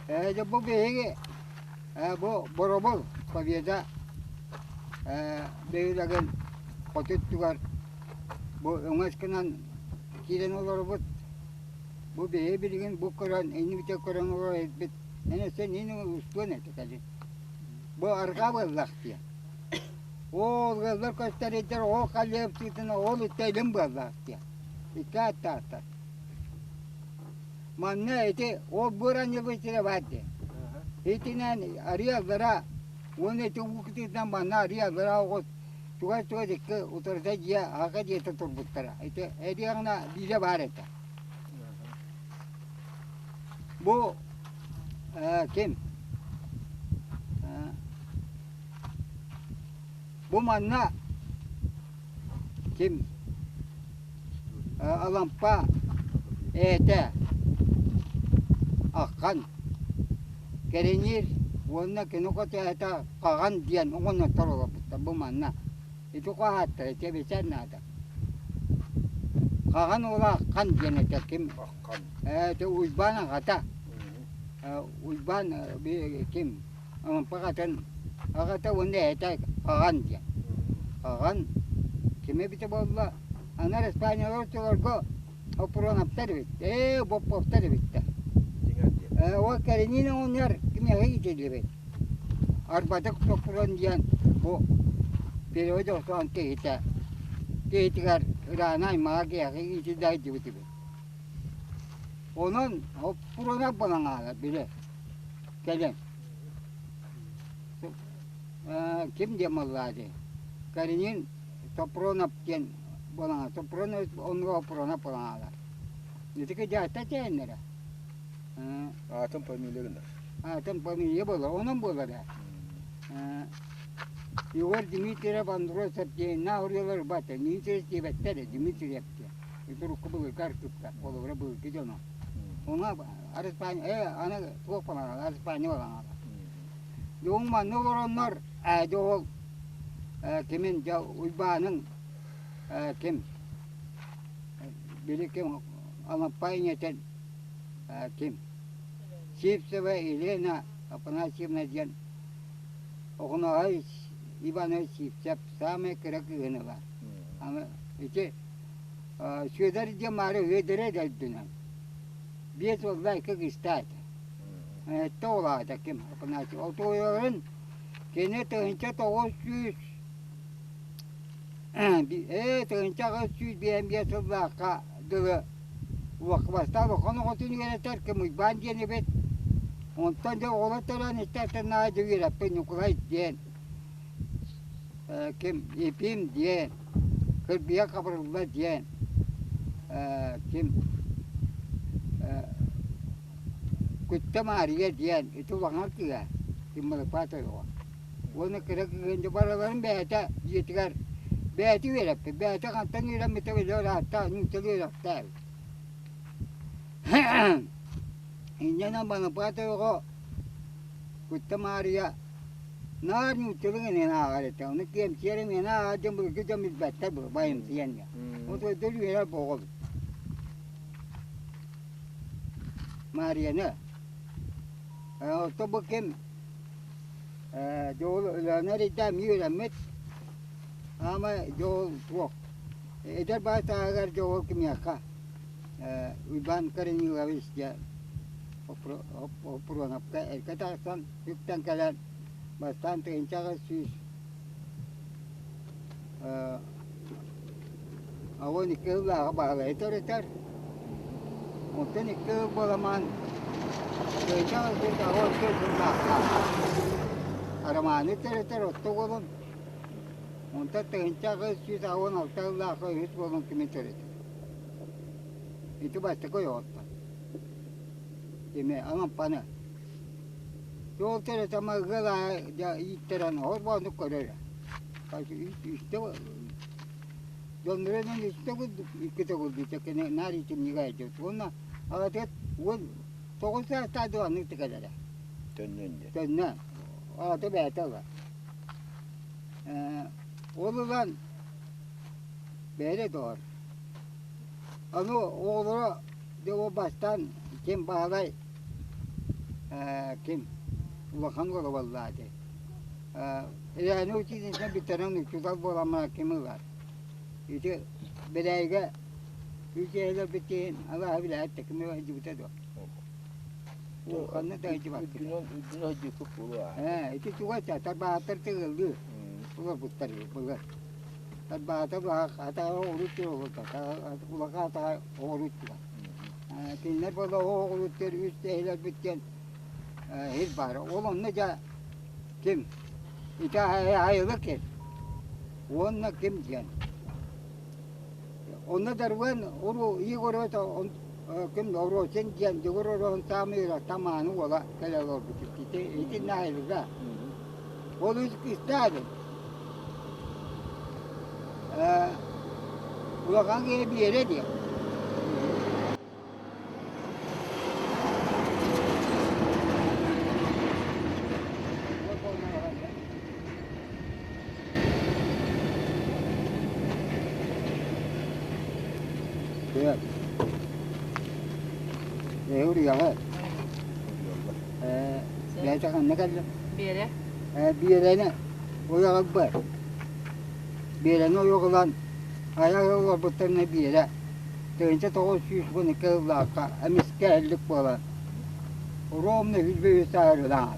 Дьэ бу биһиги бу Боробул Победа бөһүөлэгин хоту өттүгэр бу өҥөс гынан киирэн олоробут. Бу биһиги билигин бу көрөн, иннибитигэр көрөн олорор эбиппит. Эн өссө иннин устуон этэ кэлин. Бу арҕаа буоллах диэн. Ол ыаллар көстөр ол халыаптыытын ол итте илин буоллах диэн. Икки ааттаахтар. Манна ити ол буоранньыбыт сирэ баар дии. Итинэн арыаллара уонна ити уу кытыытынан манна арыаллара оҕус чугас-чугас икки утарыта дьиэ аҕа дьиэтэ турбуттара. Ити эриэҕинэ биирэ баар этэ. Бу ким? Бу манна ким Алампа ээтэ Аххан Кэриниир уонна кини хотоойута Хаҕан диэн оҕонньоттор олорбуттар бу манна. Ити хоһааттара ити эбэтэр наада. Хаҕан уола Аххан диэн этэ ким? Аххан. Ээ Уйбаан аҕата. Уйбаан ким Алампа аҕатын аҕата уонна эһэтэ Хаҕан диэн. Хаҕан ким эбитэ буолла, аны Испаниялар оччолорго Оппуруонаптар эбит, ээ Боппуоптар эбиттэр. Ээ ол кэриниин оҕонньор кимиэхэ иитиллибит? Арбатык Соппуруон диэн бу перевод охсоон киһитэ киһитигэр ыраана аймаҕа киһиэхэ иитиллэ сылдьыбыт эбит. Онон Оппуруонап буолан хаалар били кэлин. Ким диэн буоллаҕа Каринин Сопронов диэн буолан Сопронов оннугар Опронов буолан хаалар. Ити дьаата тээннэрэ. Аатын фамилия гынар. Аатын фамилия буолар, онон буолар ээ. Егор Дмитриев Андросов диэн наһуруйалар бата Дмитриев диэбэттэр Дмитриев диэн. Ити урукку былыргы архыыпка, холобура былыргы дьоно. Ону Араспаанньа, ээ, аны туох буолан Араспаанньа буолан хаалар. Дьоҥ манна олороннор, ээ, дьэ ол кимин, дьэ Уйбаанын ким, били ким Алампай ийэтин ким, Сивцева Елена Афанасьевна диэн Оҕоноһой Иванович Сивцев саамай кыра кыыһын ылар. Аны ити Сүөдэр диэн маары Үөдэрэ дойдунан биэс уоллаах икки кыыстаах этэ. Сэттэ оҕолоох этэ ким Афанасий. Отуойарын кини 1900 1855 сыллаахха дылы бастаан улахан оҕотун үөрэтэр ким Уйбаан диэн эбит. Онтон дьэ оҕолор төрөөн истээхтэрин аайы дьэ үөрэппит Ньукулай диэн ким Епим диэн Кырбыйа Хабырылла диэн ким Күттэ Маарыйа диэн ити улахан кыыһа ким Малыпаат ойоҕо уонна кыра кыыһын барыларын бэйэтэ дьиэтигэр бэйэтэ үөрэппит бэйэтэ хантан үөрэммитэ биллэ ыраатта нууччалыы үөрэхтээх эбит инньэ Малыпаат ойоҕо Күттэ Маарыйа Наар нууччалыы гынан ааҕар этэ. Ону киэмсийэр эмиэ ааҕар дьон былыргы дьон билбэттэр бу байымсыйан диэн. Ол дойду үөрэр боҕол. Маарыйаны. Оттон бу ким дьоҕул Өлөөнө эрэйдээх эмиэ үөрэммит. Аама дьоҕул туох. Эдэр баай сааһыгар дьоҕул кимиэхэ Уйбаан Корнилович диэн Оппуруонапка эргэ тахсан үктэн кэлэн бастаан 1800 12 сыллааҕы Баһылайы төрөтөр. Онтон икки сыл буоламаан 1884 сыллаахха Арамааны төрөтөр орто уолун. Онтон 1886 сыллаахха үһүс уолун кими төрөтөр. Ити бастакы ойоҕоттон. Кими Алампаны. Суол төрөтө ыал аайы ииттэрэн оһор-боонук көрөрө. Үстэ дьоннорунан үстэ икки төгүл кини наар итиннигэ айдьыбыт. Уонна аҕатыгар 19 саастаах дуу аннык кэлэрэ. Төннөн диэн. Төннөн. Аҕата бэйэтэ ылар. Ол ылан бэйэтэ доҕор. Аны оҕолоро дьэ ол бастаан ким Баһылай. Ким улахан уола буоллаа дии. Ирээни училищены бүтэрэн учуутал буоламмын ким ылар? Ити Бэлээйгэ үчүгэйлэр бүтиин алааһы билээт да ким сылдьыбыта дуо? Ханна да сылдьыбаккыт. Үрдүнэн сылдьыппыт буолуо. Ээ, ити чугас тарбааттар тыгыллыы олорбуттар былыр. Тарбаата атаҕа урут улахан атаҕа оҕурут туга. Кинилэр буола оҕуруттар үс тэһилэрбит диэн иһит баара. Ол онно дьэ ким ити айылык ким уонна ким диэн. Онно Дарван уру Игорь ким Оросин диэн Дьөгүр Ороһун саамай тамааны уола кэлэ олорбут ити итиннэ айылыга. Ол үс кыыстаах Улахан киһи Биэрэ диэн. Уруйаҕа. Бэйэтэ ханна кэллэ? Биэрэ. Биэрэни ойоҕолбор. Биэрэни ойоҕолоон айах олорбуттарына Биэрэ 1992 сыллаахха эмискэ эһэллик буолан ровно 105 сааһырылаан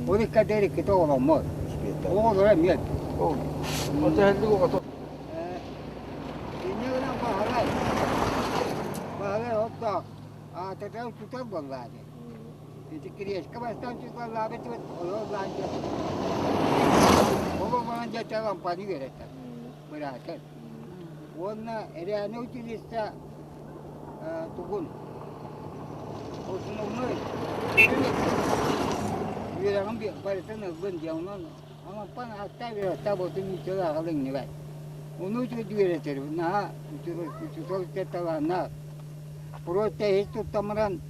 Ол иккэрдигэр иккитэ оҕоломмут. Оҕолоро эмиэ Оттон эһэллик оҕото Инньэ гынан Баһылай Баһылай оттоох аатырдар учуутал буоллаа дии. Ити кириэскэ бастаан учууталлаабыт олор лаан дьэ ол олорон дьэ лампаны үөрэтэр быраатын. Уонна Эрээни училище тугун основной үөрэҕин барытын ыллын диэн онон Алампан ааттаах үөрэхтээх буолтун нууччалыы аҕала иҥнибэт. Ону үчүгэйдик үөрэтэр, наһаа учуутал талааннаах. Просто иһит туттан баран,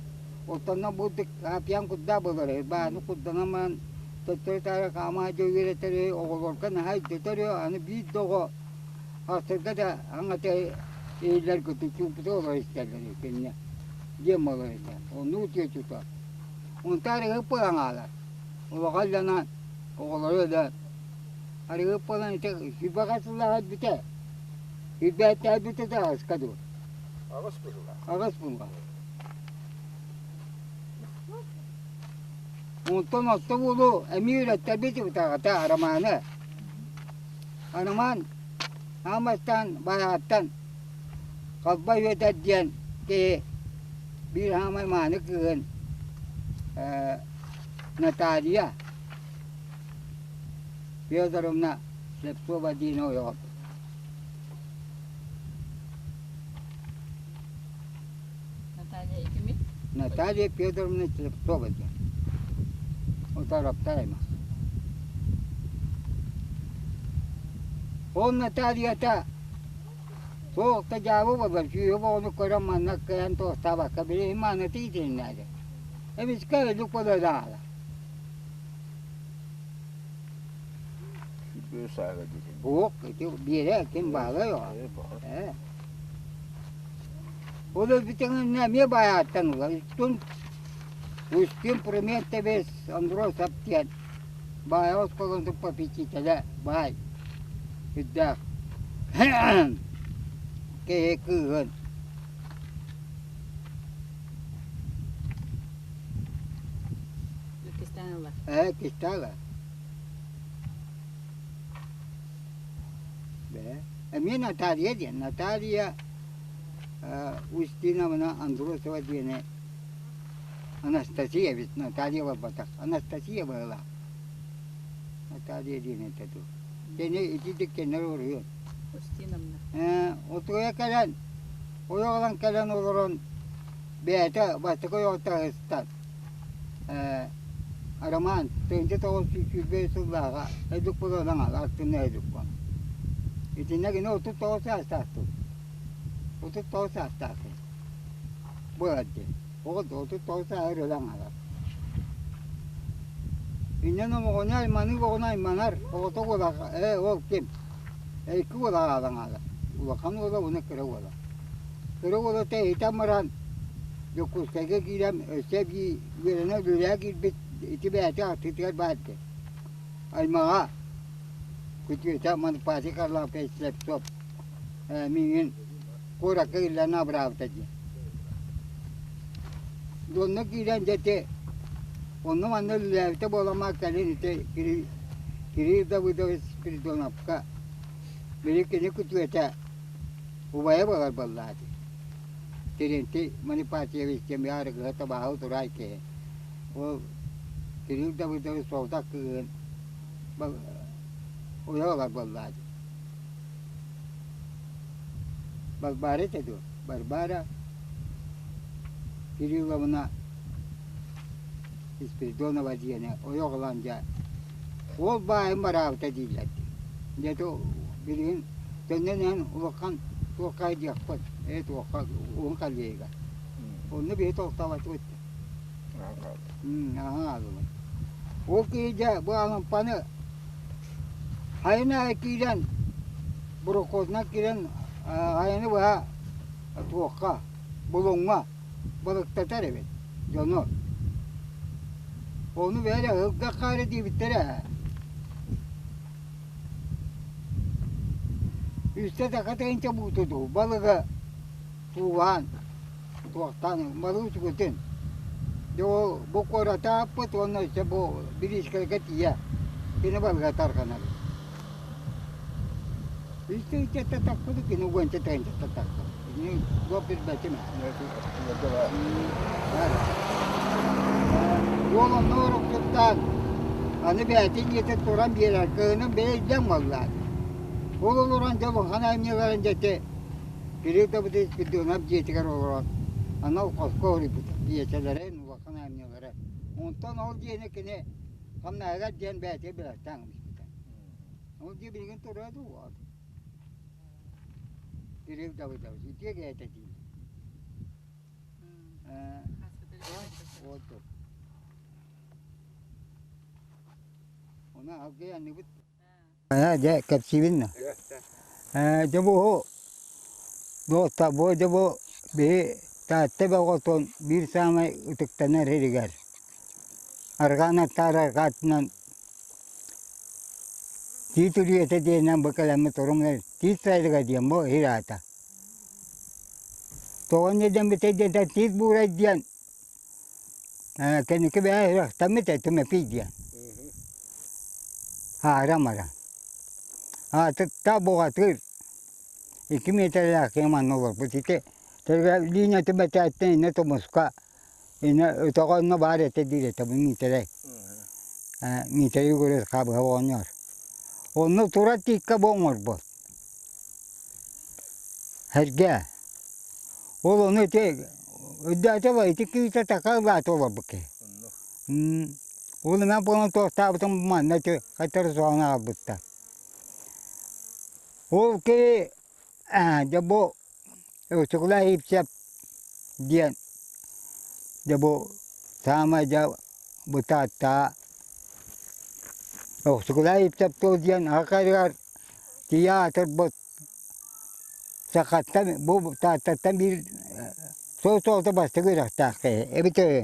оттонно бурдук апьян курдаах буолар, бааны курданан баран төттөрү-таары хаама сылдьа үөрэтэр, оҕолорго наһаа өйдөтөр, аны биир да оҕо ахсырга да аҥата иһиллэр курдук чуумпутук олоро истэллэр итиннэ диэн буолар этэ. Оннук үтүө учуутал. Онтон арыгы буолан хаалар. Улахан дьоно оҕолору өлөр. Арыгы буолан ити сүүрбэҕэ сыллаах өлбүтэ. Сүүрбэттээбитэ да аҕыска дуу. Аҕыс быһыылаах. Аҕыс быһыылаах. Онтон орто уолу эмиэ үөрэттэрбит ытаҕата Арамааны. Арамаан аан бастаан Байаҕаттан Халба Үөдэр диэн киһи биир саамай мааны кыыһын Наталья Федоровна Слепцова диэн ойоҕо. Наталья итими? Наталья Федоровна Слепцова диэн. Утараптар аймах. Ол Натальята суох да дьаабы буолар, сүүһү оҕону көрөн манна кыайан туохтаабакка билигин маанытыы итиннээри. Эмискэ өлүк буолар аала. Сүүрбэ сааһа диэтин. Уох, ити Биэрэ ким баалай оҕо. Ээ. Ол өлбүтүҥ эмиэ баайааттан ылар. Устун Устин Приметовец Андросов диэн баайа оскуолатын попечителэ баай үрдээх киһи кыыһын Иккистээн ылар. Ээ, иккистээн ылар. Бээ. Эмиэ Наталья диэн. Наталья Устиновна Андросова диэни Анастасия эбит, Наталья буолбатах. Анастасия быһыылаах. Наталья диэн этэ дуу. Кини ититик кэннэр уруйун. Устиновна. Отуйа кэлэн, ойох ылан кэлэн олорон бэйэтэ бастакы ойоҕуттан ыһыстан Роман 1925 сыллааҕа Эдук буолан аттына Эдукпун. Итиннэ кини 39 саастаахтын. 39 саастаахтын. Буолар дии. Оҕо 39 сааһы ырылаҥ аҕар. Инньэн оҕону айманыы оҕону айманар, оҕото уола ээ ол ким? Икки уола аалаҥ аалар. Улахан уола уонна кыра уола. Кыра уола тэйитэн баран. Дьокуускайга киирэн өссө эбии үөрэнэ үлэлэһэ киирбит ити бэйэтэ аттытыгар баар этэ. Аймаҕа күтүөтэ Манпаси Харлампьевич Слепцов миигин куоракка иллээн абыраабыта дии. Дьонно киирэн дьэ ити онно-манна үлэлээбитэ буоламмаат кэлин ити Кирилл Давыдович Спиридоновка били кини күтүөтэ убайа буолар буоллаҕа дии. Терентий Манипатьевич диэн арыгыһа табааһы утураай киһи. Ол Кирилл Давыдович солдат кыыһын уйа ылар буоллаҕа дии. Балбаара этэ дуо? Барбара Кирилловна Спиридонова диэни ойох ылан дьэ ол баайын бараабыта дииллэр дии. Дьэ билигин төннөн иһэн улахан туохха диэхпит ээ туохха уһун халлиэйга. Онно биһи толтообатыбыт. Ааһан хааллыбыт. Ол киһи дьэ бу Алампаны Хайын аайы киирэн, борокуотунан киирэн айаны быһа туохха, Булуҥҥа балыктатар эбит дьону. Ону бэйэ ыһылгахха эрэ диэбиттэрэ ээ. Үстэ саха тыһыынча бууту дуу, балыгы туулаан, туохтаан балыгы үчүгэтин. Дьэ ол бу куораты ааппыт уонна өссө бу бириискэлэргэ тиийэ кини балыга тарҕанар. Үс тыһыынчаттан тахпыты кини уонча тыһыынчаттан тахпыт. Кини туох билбэтим. Уол онно уруккуттан аны бэйэтин дьиэтин туран биэрэр кыһынын бэйэ илдьэн буоллаат. Ол олорон дьэ улахан айымньыларын дьэти Кирилл Давыдович Спиридонов дьиэтигэр олорон анал хоско уруйбута пьесэлэрин улахан айымньылара. Онтон ол дьиэни кини хамнаһыгар диэн бэйэтигэр билэртээн ылыспыта. Ол дьиэ билигин турара дуу Кирилл Давыдович үтүө киһи дииллэр. Вот Она алгы анныбыт. Дьэ кэпсиибин Дьэ бу бу дьэ бу биһи Таатта бөҕөтүн биир саамай ытыктанар сиригэр арҕаан аттаах арҕаатынан Тиит үрүйэтэ диэнинэн бу кэлэммит урум Тиит сайылыга диэн бу сир аата. Тоҕо инньэ диэммитэй диэн Тиит Буурай диэн кэнники бэйэ сүрэхтэммит Түмэпий диэн. Аара-мара. Аатытта буҕатыыр 2 миэтэрэлээх киһи манна олорбут. Ити линия бэтээттэн иннэ тумуска иннэ өтөҕө онно баар этэ диир этэ бу Миитэрэй. Миитэрэй Егорович Хабыһа оҕонньор. Онно турар тииккэ бу оҥорбут. Сэргээ. Ол ону ити өйдөөтө ити киһитэ така ылаата олорбут киһи. Ол эмэ буолан туохтаабытым манна ити хайтары соһон аҕалбыттар. Ол киһи дьэ бу Өксөкүлээх Ипсэп диэн дьэ бу саамай дьэ бытааттаа Өксөкүлээх Ипсэп тыл диэн хахайыгар тиийэ аатырбыт сахаттан бу Тааттаттан биир суол-суолта бастакы үөрэхтээх киһи эбитэ үһү.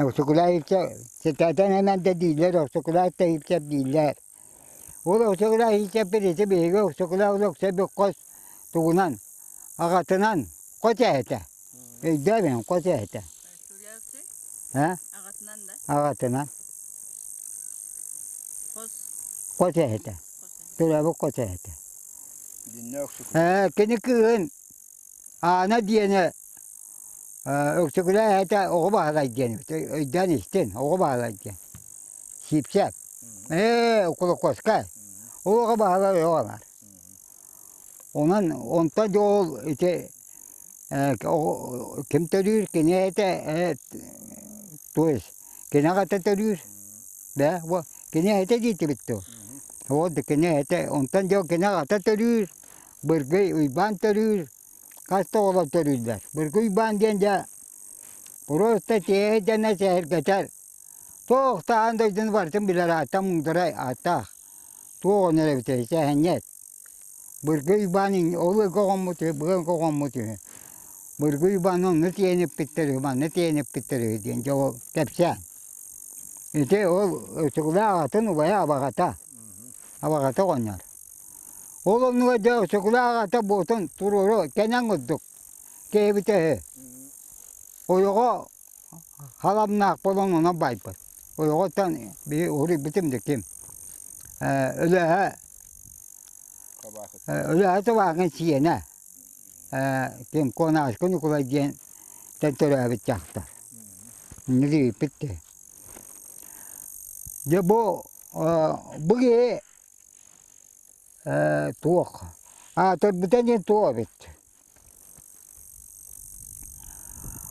Өксөкүлээх Ипсэп ситэтэн эмэн да дииллэр, Өксөкүлээх да Ипсэп дииллэр. Ол Өксөкүлээх Ипсэппит ити биһиги Өксөкүлээх Өлөксөйбүт хос тугунан, аҕатынан хос эһэтэ. Өйдөөбүн хос эһэтэ. Э? Аҕатынан да? Аҕатынан. Хос? Хос эһэтэ. Төрөөбүт хос эһэтэ. Диннэ Өксөкүлээх. Э, кини кыыһын Аана диэни Өксөкүлээх эһэтэ Оҕо Баһылай диэн эбит. Өйдөөн истин, Оҕо Баһылай диэн. Сиипсэп. Ээ, Кулаковскай. Ол Оҕо Баһылай оҕолор. Онон онтон дьэ ол ити ким төрүүр кини эһэтэ то есть кини аҕата төрүүр да кини эһэтэ диэтибит дуо вот кини эһэтэ онтон дьэ кини аҕата төрүүр Быргый Уйбаан төрүүр хас да оҕолор төрүүллэр Быргый Уйбаан диэн дьэ просто тиэһэ дьэнэ сэһэргэтэр туох да аан дойдуну барытын билэр ааттаах муҥдара ааттаах туох ону эрэ эбитэ сэһэнньэт Быргый Уйбаан ол ыга оҕоммут үһү, быга оҕоммут үһү. Быргы Уйбааны онно тиэйэн эппиттэр үһү, манна тиэйэн эппиттэр үһү диэн дьэ ол кэпсээн. Ити ол Өксөкүлээх аҕатын убайа абаҕата, абаҕата оҕонньор. Ол оннугар дьэ Өксөкүлээх аҕата буотун туруору кэнэн курдук киһибитэ үһү. Ойоҕо халамнаах буолан онон байбыт. Ойоҕоттон биһи уһуруйбутум да ким Өлөөһө Өлөөһө Тубааҥҥын сиэнэ ким Куонааскы Ньукулай диэн төрөөбүт дьахтар. Инньэ диэбиппит дии. Дьэ бу бу киһи туох аатырбыта диэн туох эбит.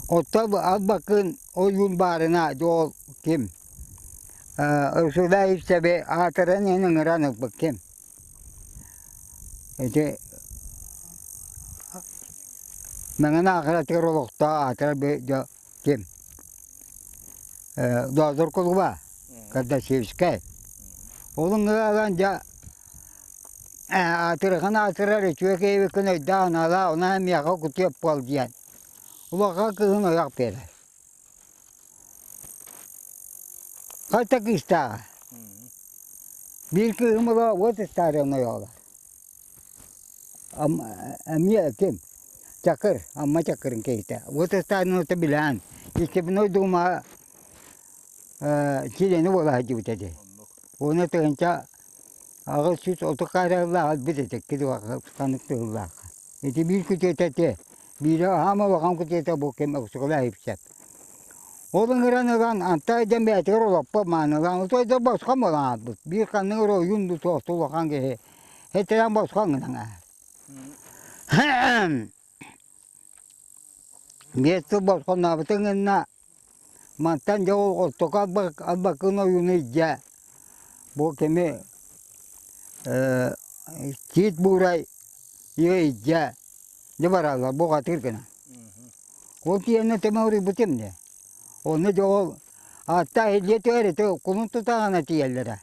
Оттон Албакын ойуун баарына дьол ким Өксүлээйипсэби аатыран иһин ыҥыран ылбыт ким Ити Мэҥэ Наахаратыгар олохтоох аатырар дьо ким Доодор кулуба Кардашевскай. Ол ыҥыран дьэ аатырҕын аатырар үчүгэй киһибиккин өйдөөн аналаа, онон миэхэ кутуйап буол диэн. Улахан кыыһын ойох биэрэр. Хас да кыыстааҕа. Биир кыыһым ыла уот ыстаарыан ойоҕолор. Эмиэ ким? Чакыр, Амма Чакырын киһитэ. Уот ыстаарыан ото билээн. Истепной Дума чилиэнэ буола сылдьыбыт этэ. Уонна 1830 хаарыаллаах өлбүт этэ, ханнык тыһыллаахха. Ити биир күтүөтэ этэ, биирэ аһаама улахан күтүөтэ бу кэм Өксөкүлээх Ипсэп. Ол ыҥыран ылан, антаа дьэн бэйэтигэр олоппо маанылаан, утуйда босхо буолан аалбыт. Биир ханнык эрэ ойуун дуу суох улахан киһи этэрэн босхо ыҥыран ааһар. Биэс сыл босхоннообутун гынна, мантан дьэ ол ортоку Албакын ойууну илдьэ бу кими Тиит Буурай илдьэ дьэ бараллар бухатыыр гына. Ол тиийэннэ тэҥэ уруйбутум дии. Онно дьэ ол аттаах илдьэ түһэр ити кулун тутаҕына тиийэллэрэ.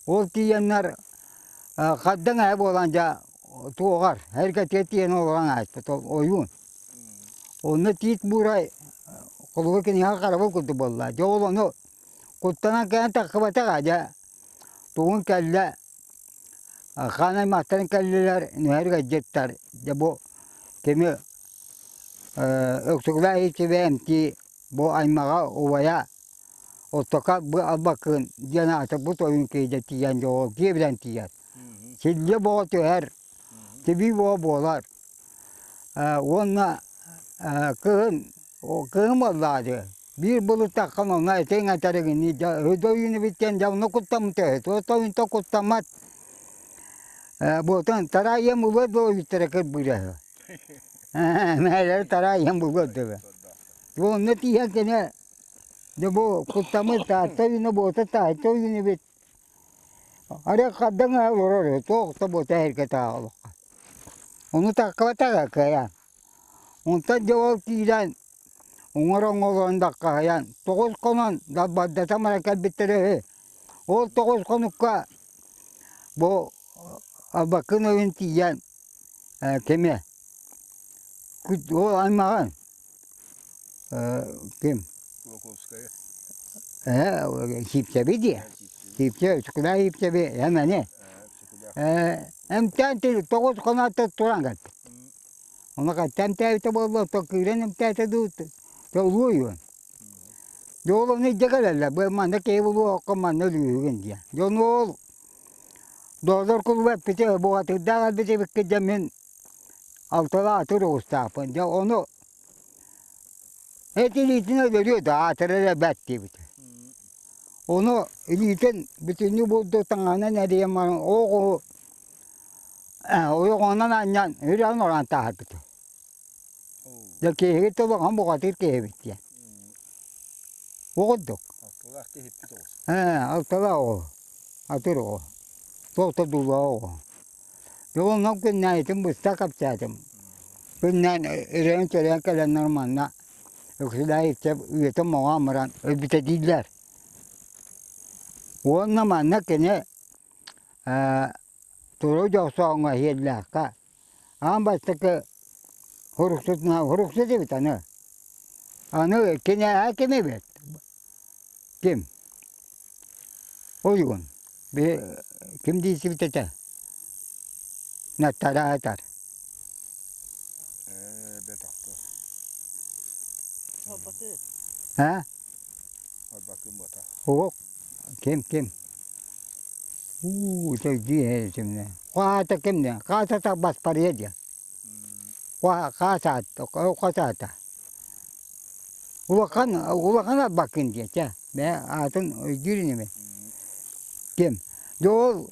Ол тиийэннэр хаддаҥ эһэ буолан дьэ туоҕар эргэтигэр тиийэн олорон ааспыт ол ойуун. Онно Тиит Буурай холобур киниэхэ харабыл курдук буолла. Дьэ ол ону куттанан кэлэн тахсыбатаҕа дьэ тугун кэллэ хаан аймахтарын кэллилэр нүһэр ыалдьыттар дьэ бу кими Өксөкүлээх Иитибэ эмтии бу аймаҕа убайа Оттока бу Албакын диэн аатырбыт ойуун киһитэ тиийэн дьэ ол киэбирэн тиийэр. Силлиэ боҕо түһэр, тибии боҕо буолар. Уонна кыһын кыһын буоллаҕа дии. Биир былыттаххын онно этиҥ этэригинии дьэ өйдө ойууну биттэн дьэ онно куттаммыта үһү. Туох ойуунтан куттаммат. Буотун тараайыам булуо дуо ойуттара кырбыыра үһү. Мээлэри тараайыам булуо дуо. Онно тиийэн кини дьэ бу куттаммыт таатта ойууна буота таайта ойууну бит Арай хардаҥ аһа олорор үһү, туох да буота эһэргэ олоххо. Ону таккыбатаҕа кыайан. Онтон дьэ ол киирэн уҥар оҥолорун даххаһыйан тоҕус хонон далбардатан баран кэлбиттэрэ үһү. Ол тоҕус хонукка бу Албакын ойун тиийэн кими ол аймаҕын ким Кулаковская. Сиипсэби дии. Сиипсэ, Өксөкүлээх Сиипсэби эмэни. Эмтээн тоҕус хоноотто туран кэлбит. Ону хатта эмтээбитэ буолла, то кыыран эмтээтэ дуу, то улуу ойуун. Дьэ ол ону илдьэ кэлэллэр, бу манна киһи булуохха манна өлүүһүгүн диэн. Дьэ ону ол Доодор кулуба эппитэ, бухатыырдаах өлбүт эбиккит дьэ мин алталаах атыр оҕустаахпын. Дьэ ону Эт илиитин өлөрүө да аатыра эрэ бэрт диэбитэ. Ону илиитин бүтүннүү булду таҥаһынан эрийэн баран оҕоһу ойоҕоһунан анньан үрэҕин ороон таһаарбыта. Дьэ киһигит улахан бухатыыр киһи эбит диэн. Оҕурдук. Алталаах киһиппит оҕус. Ээ, алталаах оҕо. Атыр оҕо. Туох да дуулаах оҕо. Дьэ онон күннээйитин быста кэпсээтим. Күннээн өрөөн-чөрөөн кэлэннэр манна Өксүлээйиктэр үйэтин моҕоон баран өлбүтэ дииллэр. Уонна манна кини Туруй Дьохсооҥҥо Иһиэллээххэ аан бастакы Суруксут суруксут эбит аны. Аны кинээһэ ким эбит? Ким? Ойуун. Ким диисибит этэ? Наттараатар. Ээ, бэтохто. Албакы. А? Албакым бота. Оҕо ким ким? Уу, өйдүү этимне. Хаата кимне? Хаата баспарыа диэн. Хаата. Улахан улахан албаккын диэтэ. Бээ аатын өйдүүр инибин. Ким? Дьэ ол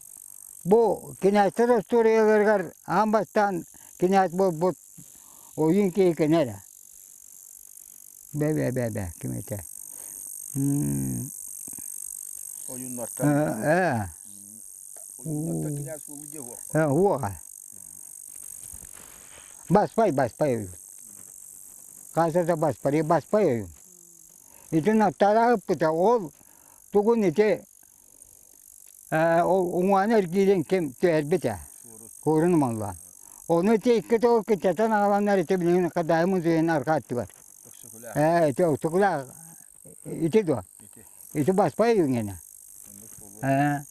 бу кинээстэр остуоруйаларыгар аан бастаан кинээс буолбут ойуун киһи кини эрэ. Бэ-бэ-бэ-бэ ким этэ? Ойууннартан. Ээ. Ойууннартан кинээс буолуу диэ уох. Уоҕа. Баспай, баспай ойуун. Хааса баспай, баспай ойуун. Итин аттара ыппыта ол тугун ити ол уҥуоҕун эргиирин ким түһэрбитэ куурун умаллаан. Ону ити икки тыл кыччатан аҕаланнар ити билигин Хадаайы музейын арҕаа өттүгэр. Ээ ити Өксөкүлээх ити дуо? Ити баспай үүҥэнэ. Ээ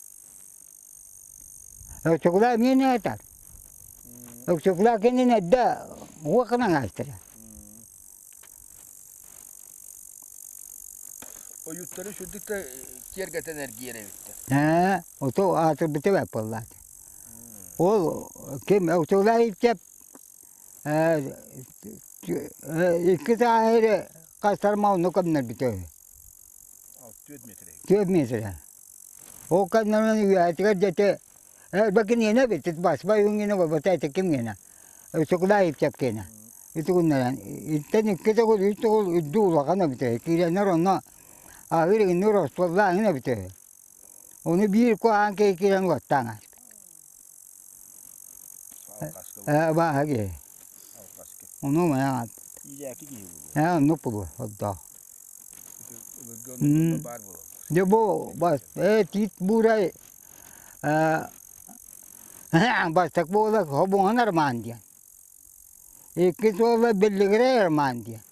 Өксөкүлээх эмиэ этэр. Өксөкүлээх кэннин эрдэ уоканан аастара. Ойуттары сүрдүк да киэргэтэн эргийэр эбиттэр. Ээ, ото аатырбыта бэрт буоллаат. Ол ким Өксөкүлээх Иптеп икки сааһы эрэ хастарма онно көмнөрбүтэ үһү. 4 метр. 4 метр. Ол кэннинэн үөһэтигэр дьэти бакиниэнэ эбит баспай үҥҥүнэ буолбата этэ ким гына Өксөкүлээх Иптеп киэнэ. Итигуннаран иттэн икки төгүл үс төгүл үрдү улахан эбитэ киирэннэр онно аһыыр иҥнир остуоллааһын эбитэ ону биир куһаҕан киһи киирэн уоттаан ааспыт бааһа киһи ону умайан ээ оннук буолуо ордоох дьэ бу бас ээ тиит буурай бастакы буола хобуҥан армаан диэн Иккис уола Биллигирэй Роман диэн.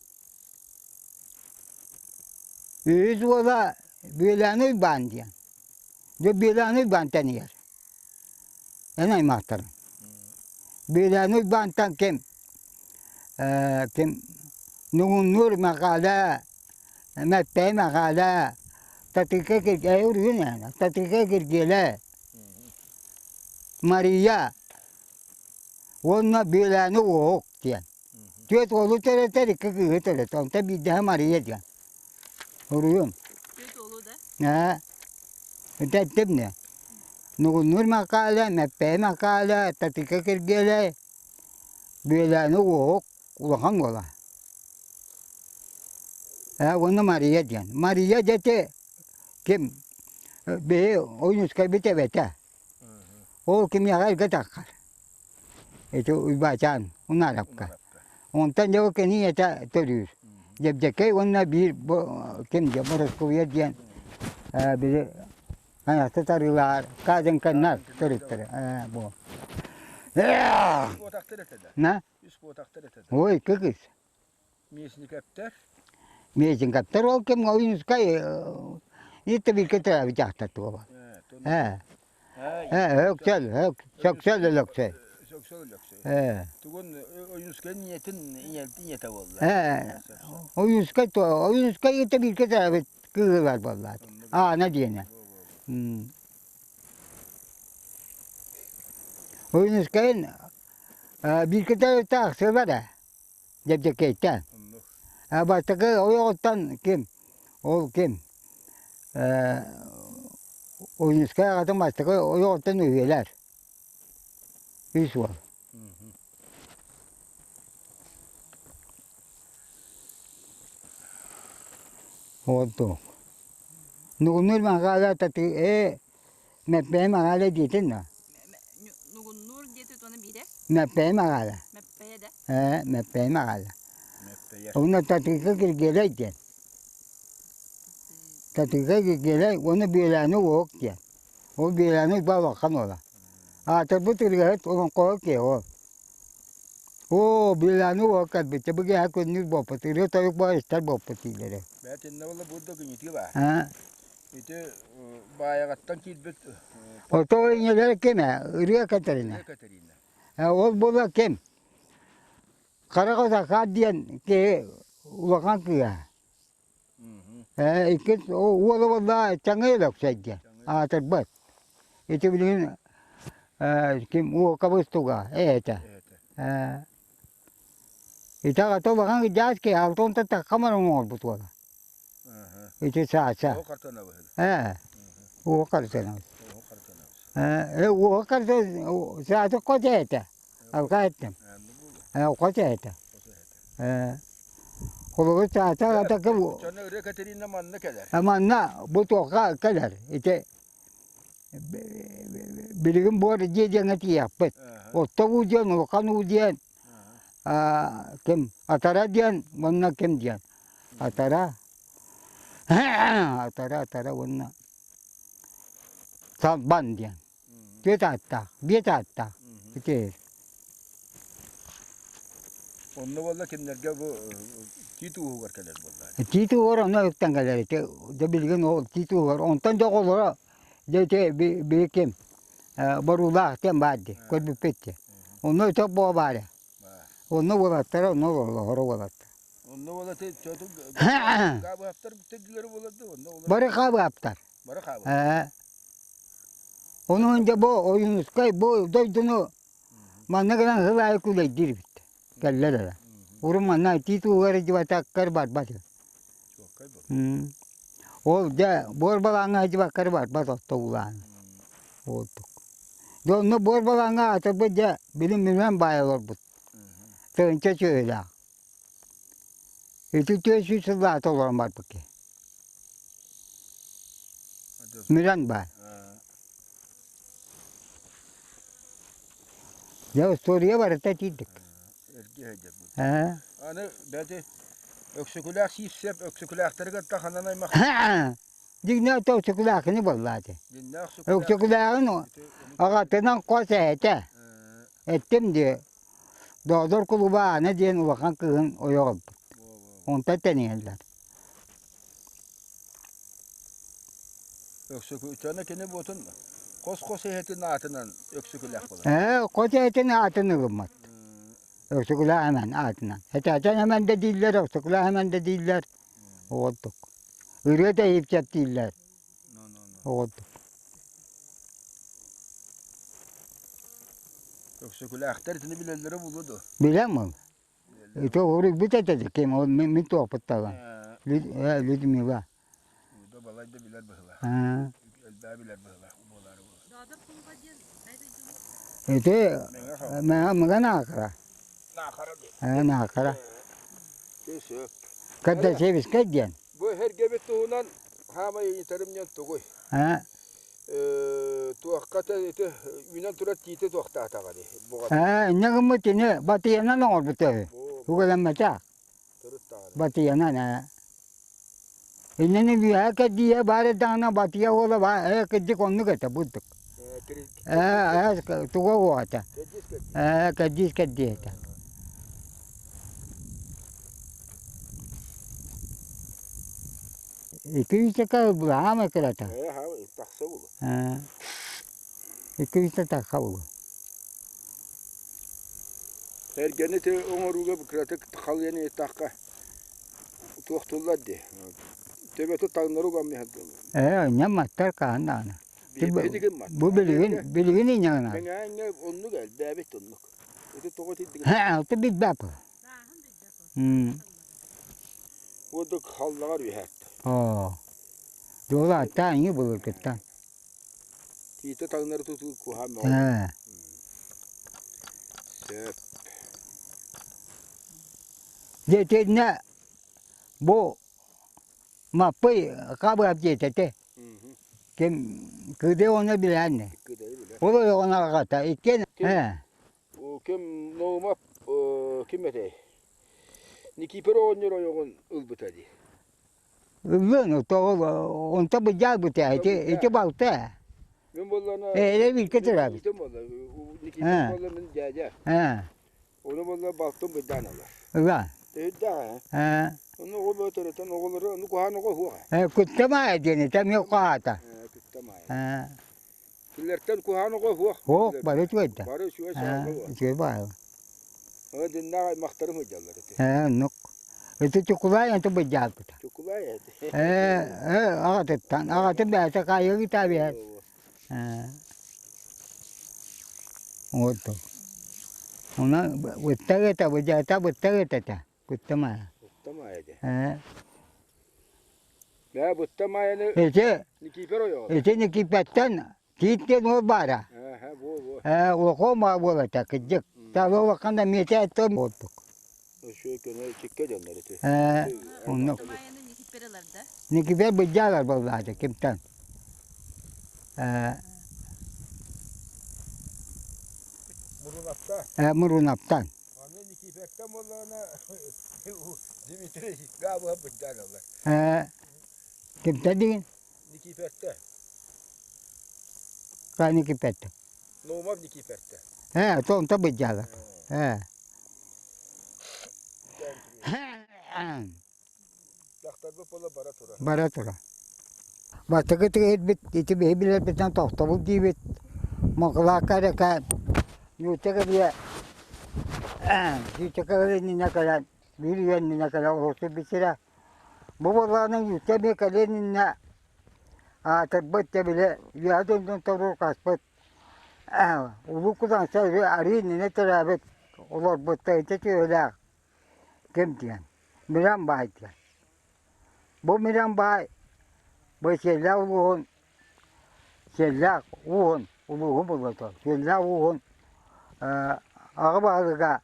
Үһүс уола Бүөлээн Уйбаан диэн. Дьэ Бүөлээн Уйбаан тэнийэр. Эн аймахтарыҥ. Бүөлээн Уйбаантан ким ким Нугуннуур Мэхээлэ, Мэппэй Мэхээлэ, Татыка Киргиэлэ, Татыка Киргиэлэ, Мария Уонна Бүөлээни Уоһук диэн. Түөрт уолу төрөтөр, икки кыыһы төрөтөр. Онтон биирдэһэ Мария диэн. Уруйун. Түөрт уолу да? Ээ. Ити эттим не. Нугуннуур Макаале, Мэппэйи Макаале, Татыка Киргиэлэй, Бүөлээни Уоһук улахан уола. Ээ уонна Мария диэн. Мария дьэти ким биһи Ойуунускайбыт эбэтэ. Ол кимиэхэ эргэ таххар. Ити Уйбаачаан Унаарапка. Онтон дьэ ол кини ийэтэ төрүүр. Дьэбдьэкэй уонна биир бу ким дьэ Боросковья диэн били хайахта тарыылаар Каденканнар төрүттэрэ бу. Үс куотахтар этэ да. На? Үс куотахтар этэ да. Ой, икки кыыс. Миэсникэптэр. Миэсникэптэр ол кэмҥэ Ойуунускай итте бииргэ төрөөбүт дьахтар туола. Ээ. Ээ, Өксөл, Сөксөл Өлөксөй. Сөксөл Өлөксөй. Ээ. Тугун Ойуунускай ийэтин ийэтэ буолла. Ээ. Ойуунускай Ойуунускай итте бииргэ төрөөбүт кыыһылар буоллаат. Аана диэнэ. Ойуунускайын бииргэ төрөөбүт ахсыылар ээ. Дьэбдьэкэйтэн. Бастакы ойоҕуттан ким? Ол ким? Ойуунускай аҕатын бастакы ойоҕуттан үһүөлэр. Үс уол. Уолтук. Нугуннуур маҕаала таты ээ Мэппэйим аҕаала диэтин да? Нугуннуур диэти туона биирэ? Мэппэйим аҕаала. Мэппэйэ да? Ээ, Мэппэйим аҕаала. Мэппэйэ. Уонна Татыыка Киргиэлэй диэн. Татыыка Киргиэлэй уонна Бүөлээни Уоһук диэн. Ол Бүөлээни Уйбаан улахан уола. Аатырбыт ырыаһыт олоҥхоһут киһи ол. Оо, биланы уол кэлбитэ бу киэһэ күннүк буолбут, ырыа-тойук буола истэр буолбут дииллэрэ. Бээтиннэ буолла бу да күнүтү баар. Аа. Ити Баайаҕаттан киирбит Ото ийэлэрэ ким ээ? Ырыа Катерина. Ырыа Катерина. Ол буола ким? Хараҕа Захар диэн киһи улахан кыыһа. Иккис уола буолла Чаҥый Өлөксөй диэн аатырбыт. Ити билигин ким Уокабыс туга эһэтэ. Ити аҕата улахан кырдьаҕас киһи 60 тахха оҥорбут уола. Ити Саша. Ээ, уо хартыанабыс. Ээ, уо хартыан Саша хос эһэтэ. Алга эттим. Ээ, хос эһэтэ. Ээ. Холобур Саша атакы Дьоно Ырыа Катерина манна кэлэр. Манна бу туохха кэлэр. Ити билигин буор дьиэ диэҥҥэ тиийиэхпит. Отто уу диэн, улахан уу диэн, ким Атара диэн уонна ким диэн. Атара, Атара, Атара уонна Салбан диэн. Түөрт ааттаах, биэс ааттаах. Ити Онно буолла кинилэргэ бу тиит ууһугар кэлэр буолла. Тиит ууһугар онно үктэн кэлэр ити. Дьэ билигин ол тиит ууһугар. Онтон дьэ оҕолоро дьэ ити биһи ким Боруулаах диэн баар дии, көрбүппүт дии. Онно өтөх буо баар. Онно уолаттара, онно олоһоро уолаттар. Онно уолаты чоту хаабыһаптар бүтэрдилэр буолар да онно Бары хаабыһаптар. Бары хаабыһаптар. Ону дьэ бу Ойуунускай бу дойдуну манна гынан сыл аайы күүлэйдиир эбит. Кэллэр эрэ. Урун манна тиит уугар дьыбатаккар барбат. Ол дьэ буор балааҥҥа дьыбаккар барбат отто уулаан. Буолтук. Дьэ онно буор балааҥҥа аатырбыт дьэ билим мүнэн баай олорбут. Тыһыынча сүөһүлээх. Ити 400 сыллаата олорон барбыт киһи. Мүрэн баар. Дьэ устуоруйа барыта тиийдик. Ээ. Аны бэти Өксөкүлээх сиир сөп Өксөкүлээхтэри кытта ханан аймах Дьиҥнээх Өксөкүлээхини буоллаати. Өксөкүлээҕин аҕатынан хос эһэтэ. Эттим дии, Доодор кулуба Аана диэн улахан кыыһын ойох ылбыт. Онтон тэнийэллэр. Өксөкүччэни кини буотун хос-хос эһэтин аатынан Өксөкүлээх буолар. Ээ, хос эһэтин аатын ылыммат. Өксөкүлээх эмэн аатынан. Этээчэн эмэн да дииллэр, Өксөкүлээх эмэн да дииллэр. Оҕордук. Ырыа да иһипчэп дииллэр. Оҕордук. Өксөкүлээхтэр итини билэллэрэ буолуо дуо? Билэм ол. Ити уруйбут этэ ким ол мин туохпутталан. Людмила. Да балай да билэр быһыылаах. Элбээ билэр быһыылаах буолаары буолар. Ити мыга наакара. Наахара диэн. Наакара. Сөп. Кардашевскай диэн. Бу эргэбит туһунан хаамай ыйытарым диэн тугуй? Туохха ити үүнэн турар тиити туохтаатаҕа дии Ээ, инньэ гыммыт ини батыйанан оҥорбута үһү. Үгэлэммэтэх. Батыйанан ээ. Иннини үөһэ кэрдииһэ баар эрдэҕинэ батыйа уола ээ кырдьык оннук этэ бурдук. Ээ, ээ туга уоҕа этэ. Ээ, кэрдиис кэрдииһэ этэ. Икки үүсэкэ былаама кырата. Ээ, тахса булу. Ээ. Икки үүсэ тахса булу. Эргэни оҥорууга кыратык халыйан ыйыттахха туохтууллар дии. Төбөтө таҥнары угаммыһа дылы. Ээ, ньамматтар хаһан даҕаны. Бу билигин билигин инньэҕинэ. Мэҥээҥҥэ оннук элбээбит оннук. Ити тоҕо итирдигин? Ээ, билбэп. Курдук халлаҕар үһээт. Оо. Дуолааттаан иҥи былыргыттан. Тиитэ таҥнары тутуу куһаан Ээ. Сөп. Дьэ итиннэ бу Маппый хабыап диэтэ ити. Ким кыды оны билээнни. Ол ойоҕун аҕата иккиэн ээ. Ким Ноумап ким этэй? Никифор оҕонньор ойоҕун ылбыта дии. Ыллыан тоҕо онто быдьаабыта ити ити балта. Мин буоллаҕына Ээ бииргэ төрөөбүт. Никита буолла Никита буолла мин дядя. Ээ. Ону буолла балтым быдаан ылар. Ыла. Төһүрдээх ээ. Ону оҕо бөтөрөтөн оҕолору ону куһаан оҕо суох. Ээ куттамаайа диэн этэ эмиэ куһаата. Ээ куттамаайа. Ээ. Кинилэртэн куһаан оҕо суох. Суох бары үчүгэйдэр. Бары үчүгэй саалга буолар. Үчүгэй баайы. Аны дьиннээх аймахтарым сылдьаллар ити. Ээ оннук. Ити Чукулай антı быдьаалбыта. Чукулай эти. Ээ ээ аҕатыттан аҕатын бэйэтэ хаайыгы таабиһэр. Ээ. Вот. Она быттар этэ, быдьаата быттар этэ. Куттамаа. Куттамаа этэ. Ээ. Бээ Буттамаайаны Ити Никифор ойоҕо. ити Никипэттэн тиит диэн уол баара. Ээ буо буо. Ээ улахан баа буолата кырдьык. Таба улахан да миэтэ эттэн буолтук. Өссө көнө чиккэ дьоннор ити. Ээ оннук. Буттамаайаны Никиппер ылар да? Никипер быдьаалар буоллаата кимтэн? Ээ Мурунаптан. Ээ Мурунаптан. Аны Никифертэн буоллаҕына Дмитрий Габыһа быдьаан ылар. Ээ кимтэн дигин? Никифертэн. Ка Никифертэн. Наумов Никифертэн. Ээ то онто быдьаалар. Ээ. Дьахтарбыт буола бара турар. Бара турар. Бастакы тыгыһырбыт ити биһи билэрбитинэн тохтобул диибит. Моҕулаакка эрэ кээн нуучча кэлиэ нуучча кэлэр иннинэ кэлэн биир үйэ иннинэ кэлэн олохсуйбут сирэ. Бу буоллаҕына нуучча эмиэ кэлиэн иннинэ аатырбыт дьэ били үөһэ дойдуну торулҕаспыт Улуу Кудаҥса арыы иннинэ төрөөбүт олорбут тыһыынча сүөһүлээх ким диэн Миран баай диэн. Бу Миран баай бу Сиэллээх улууһун Сиэллээх ууһун улууһун булуото. Сиэллээх ууһун аҕа баһылыга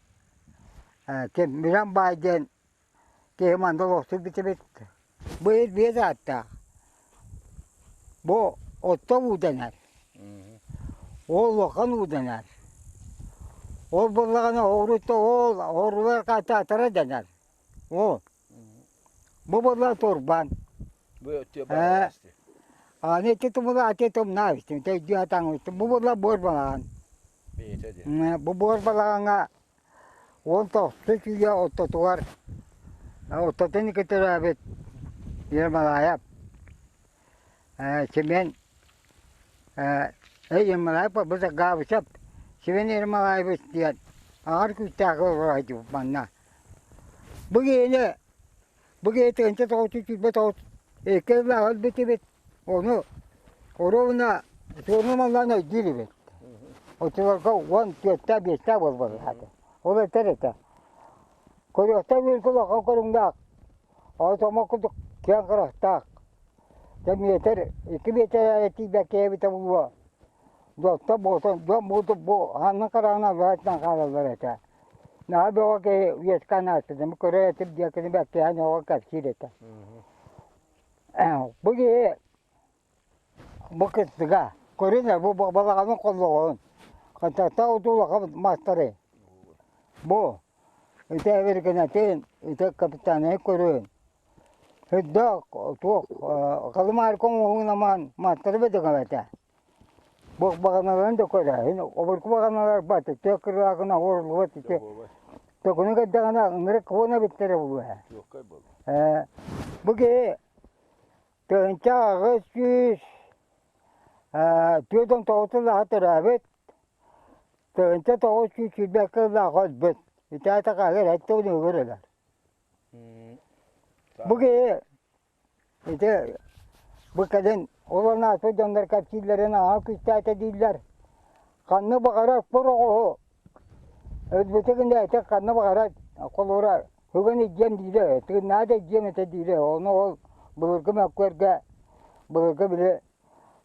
ким Миран баай диэн киһи манна олохсуйбут эбит. Бу биэс ааттаах. Бу отто уу дэнэр. Ол улахан уу дэнэр. Ол буоллаҕына оҕурута ол оҕурулар хаатаатара дэнэр. Ол. Бу буолла турбан. Бу өттүө баар Аны ити тумула ати тумнаабыстым, төйдүү атаҥыбыстым. Бу буолла буор балаҕан. Бэйэтэ диэн. Бу буор балаҕаҥҥа 19 үйэ ортотугар ортотун төрөөбүт Ермолаев Семен Ермолаев Габышев Семен Ермолаевич диэн аҕар күүстээх олорооччубут манна. Бу киһини бу киһи 1929 икки сыллаах өлбүт эбит. Ону оруобуна суоруна маллаан өйдүүр эбит. Оччолорго 14-тээх биэстээх буолбатах. Ол этэр этэ. Көрүөхтэн үөргү улахан көрүҥнээх, оҕо курдук киэҥ харахтаах. Дьэ миэтэр, 2 миэтэр эрэ тиийбэккэ эбитэ буолуо. Дьонтон буолсан, дьон буолтун бу ханна хараҕынан аллараттан хаалаллар этэ. Наһаа бөҕө киһи үөскээн ааспытын көрөр этим диэкини бэркиһэн оҕо кэпсиир этэ. Бу киһи бу кыстыга көрүнэ бу балаҕанын холлоҕоһун хантахта утуулаха мастары бу ити эбиргинэтин ити капитанайы көрүн үрдээх туох халымаарка оҥоһуун амаан мастары бөдөҥөбөтө бу баҕаналарын да көрөөһүн обургу баҕаналар бат тыа кырыагына оһоруллубат ити төкүнү кэрдэҕинэ ыҥырык уона биттэрэ буолуо бу киһи 1849 сыллааҕы төрөөбүт, 1922 сыллааҕы өлбүт. Ити аата хаһыар эттэ уһугур ылар. Бу киһи ити бу кэлин олорон ааспыт дьоннор кэпсииллэрин аһа күүстээтэ дииллэр. Ханна баҕарар кур оҕуһу өлбүтэ гынна ханна баҕарар холуура Бүгүн илдьиэм диирэ, тыыннааҕы да илдьиэм этэ диирэ, ону ол былыргы мөккүөргэ былыргы били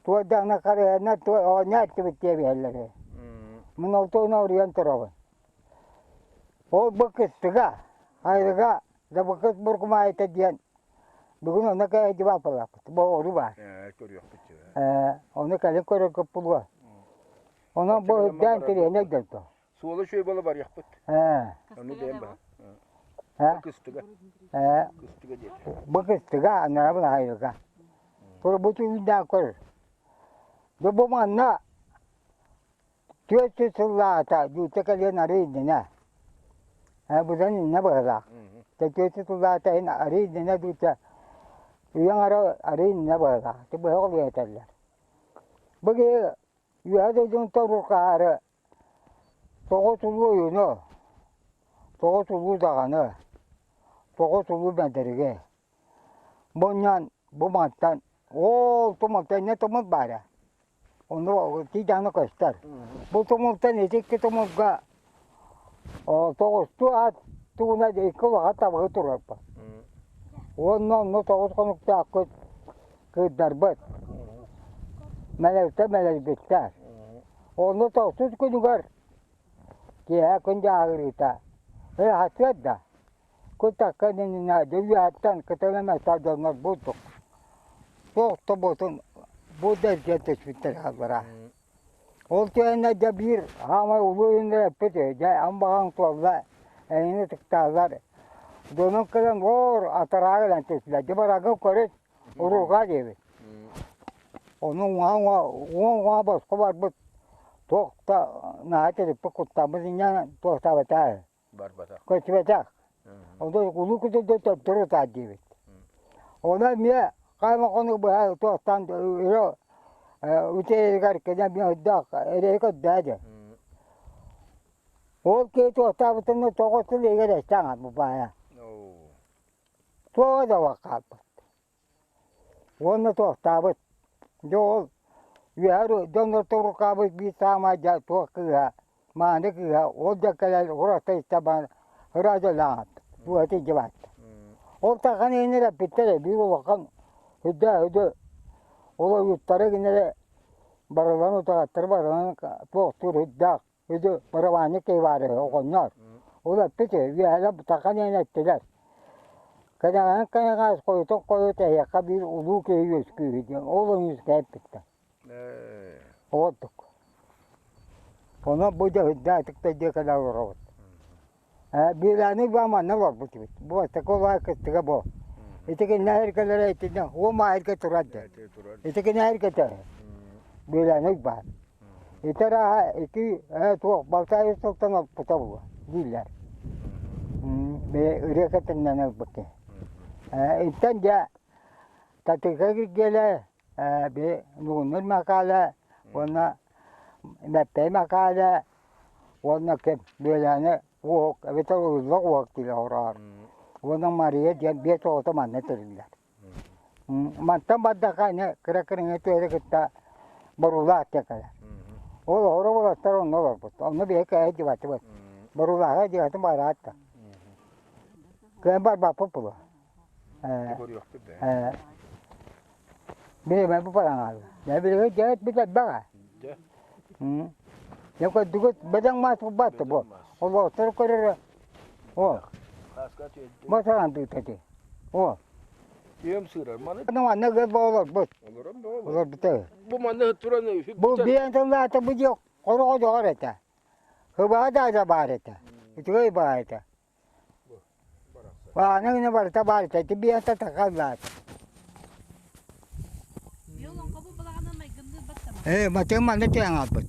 туойдаҕына харыһыаннар оонньоо эттибит диэбиһэллэр. Мин ол туһунан уруйан турабын. Ол бу кыстыга, айылга Дабыкыс Буркумаайта диэн бүгүн онно кэһэйдибаппалаахпыт, бу ору баар. Көрүөхпүт. Ону кэлин көрөргө булуо. Онон бу үрдээн тириэнэ дьонто. Суола үчүгэй буола барыахпыт. Ону бэйэм баһа. Кыстыга. Кыстыга диэтэ. Бу кыстыга, анарабын аһайыга. Бу бу түүндээн көр. Бу бу манна 400 сыллаата дьүүтэ кэлиэн арыы иннинэ. Быдан иннэ быһыылаах. Тэкиэчи тулаата иһин арыый иннинэ дууча үйэҥ ара арыый иннинэ быһыылаах. Ити быһа олуйан этэллэр. Бу киһи үөһэ дойдуну торурҕаһаары тоҕо тулуу ойууну, тоҕо тулуу даҕаны, тоҕо тулуу бэдэриги. Мунньан бу мантан ол тумултан иннэ тумул баара. Ону тиийдэҕинэ көстөр. Бу тумултан ити икки тумулга тоҕустуу ат тугуна икки улахан табаһы турарбыт. Уонна онно тоҕус хонуктаахпыт кыырдарбыт. Мэлэртэ мэлэрбиттэр. Онно тохсус күнүгэр киэһэ күн дьааһырыыта Ээ хатыат да Кутакка иннинэ үөһэттэн кытылын дьоннор булдук. Туох да буотун бу да эргэ түспүттэр хааллара. Ол түгэннэ дьэ биир хаамай улуу үйүннэр эппит дьэ амбаҕаҥ туолла эйини ытыктааллар. Дьонун кэлэн оор атараа кэлэн түстүлэр. Дьэ барагын көрүт уруурҕаа диэбит. Ону уҥа уҥа босхо барбыт туох да наһаа тириппит куттаммыт инньэ туохтаабатаа Барбатах. Көстүбэтэх. Онтон улуу күтүрдэ төттөрү ытаар диэбит. Ону эмиэ хайма хонук быһа туохтан өрө үтэйигэр кэнэ өйдөөх эрэйи көрдөөдө. Ол киһи туохтаабытын тоҕо сыл иһигэр эстэ бу баайа. Туоҕа да хаалбыт. Уонна туохтаабыт. Дьэ ол үөһэ дьон ортолукаабыт биир саамай дьэ туох кыыһа, мааны кыыһа ол дьэ кэлэн урата истэ баран ыраах дьоллоох туоһа дьыбаат. Ол тахан иһинэр эппиттэр биир улахан үрдээх үдү ол ойууттара кинилэри барыларын утаҕаттары барыларын туохтуур үрдээх Ити барабаанньык киһи баар үһү, оҕонньор. Ол эппит үһү, үөһэлэр бутахан диэн эттилэр. Кэнэҕэһин кэнэҕэс хойутун хойут эһиэхэ биир улуу киһи үөскүүһү диэн ол ойуунускай эппиттэр. Оҕордук. Онон бу дьөһүрдээх ытык кэлэ олоробут. Биэлээни баа манна олорбут эбит. Бу бастакы улахан кыстыга бу. Ити кинилэр эргэлэрэ итиннэ уом аайырга турар да. Ити кинилэр эргэтэ. Биэлээни баар. Ити арааһа ити туох балтаайы сылтан олпута буолуо дииллэр. Бэйэ ырыа кэтиннэн ылбыт киһи. Иттэн дьэ Татыка киргиэлэ би Нугуннур Макаала уонна Мэппэй Макаала уонна ким Бүөлээни уоһук эбэтэр Уйуллах уоһук дииллэр хороҕор. Уонна Мария диэн биэс оҕото манна төрүүллэр. Мантан бардахха ини кыра кырыҥы түөрэ кытта Боруулаах диэн кэлэр. Ол оһоро уолаттар онно олорбут. Онно биһиги кэһэ дьыбатыбыт. Боруулааҕа дьыбатын бараат да. Кыайан барбаппыт буолуо. Көрүөхпүт да. Биһиги бу баран хаалла. Дьэ билигин дьэ эппит элбэх ээ. Дьэ. Дьэ көрдүгүт бөдөҥ мас булбатты бу. Олохтор көрөрө. О. Хаска түөрдү. Масаан тыытати. О. Түөм сыырар маны. Ну манна гыл олорбут. Олорон да олор. Олорбута. Бу манна туран Бу биэн тыллаата бу дьиэ хороҕо доҕор этэ. Хыбаа да баар этэ. Үчүгэй баар этэ. Аана гына барыта баар этэ. Ити биэстэ такаллаат. Ээ, матыым манна түһэн хаалбыт.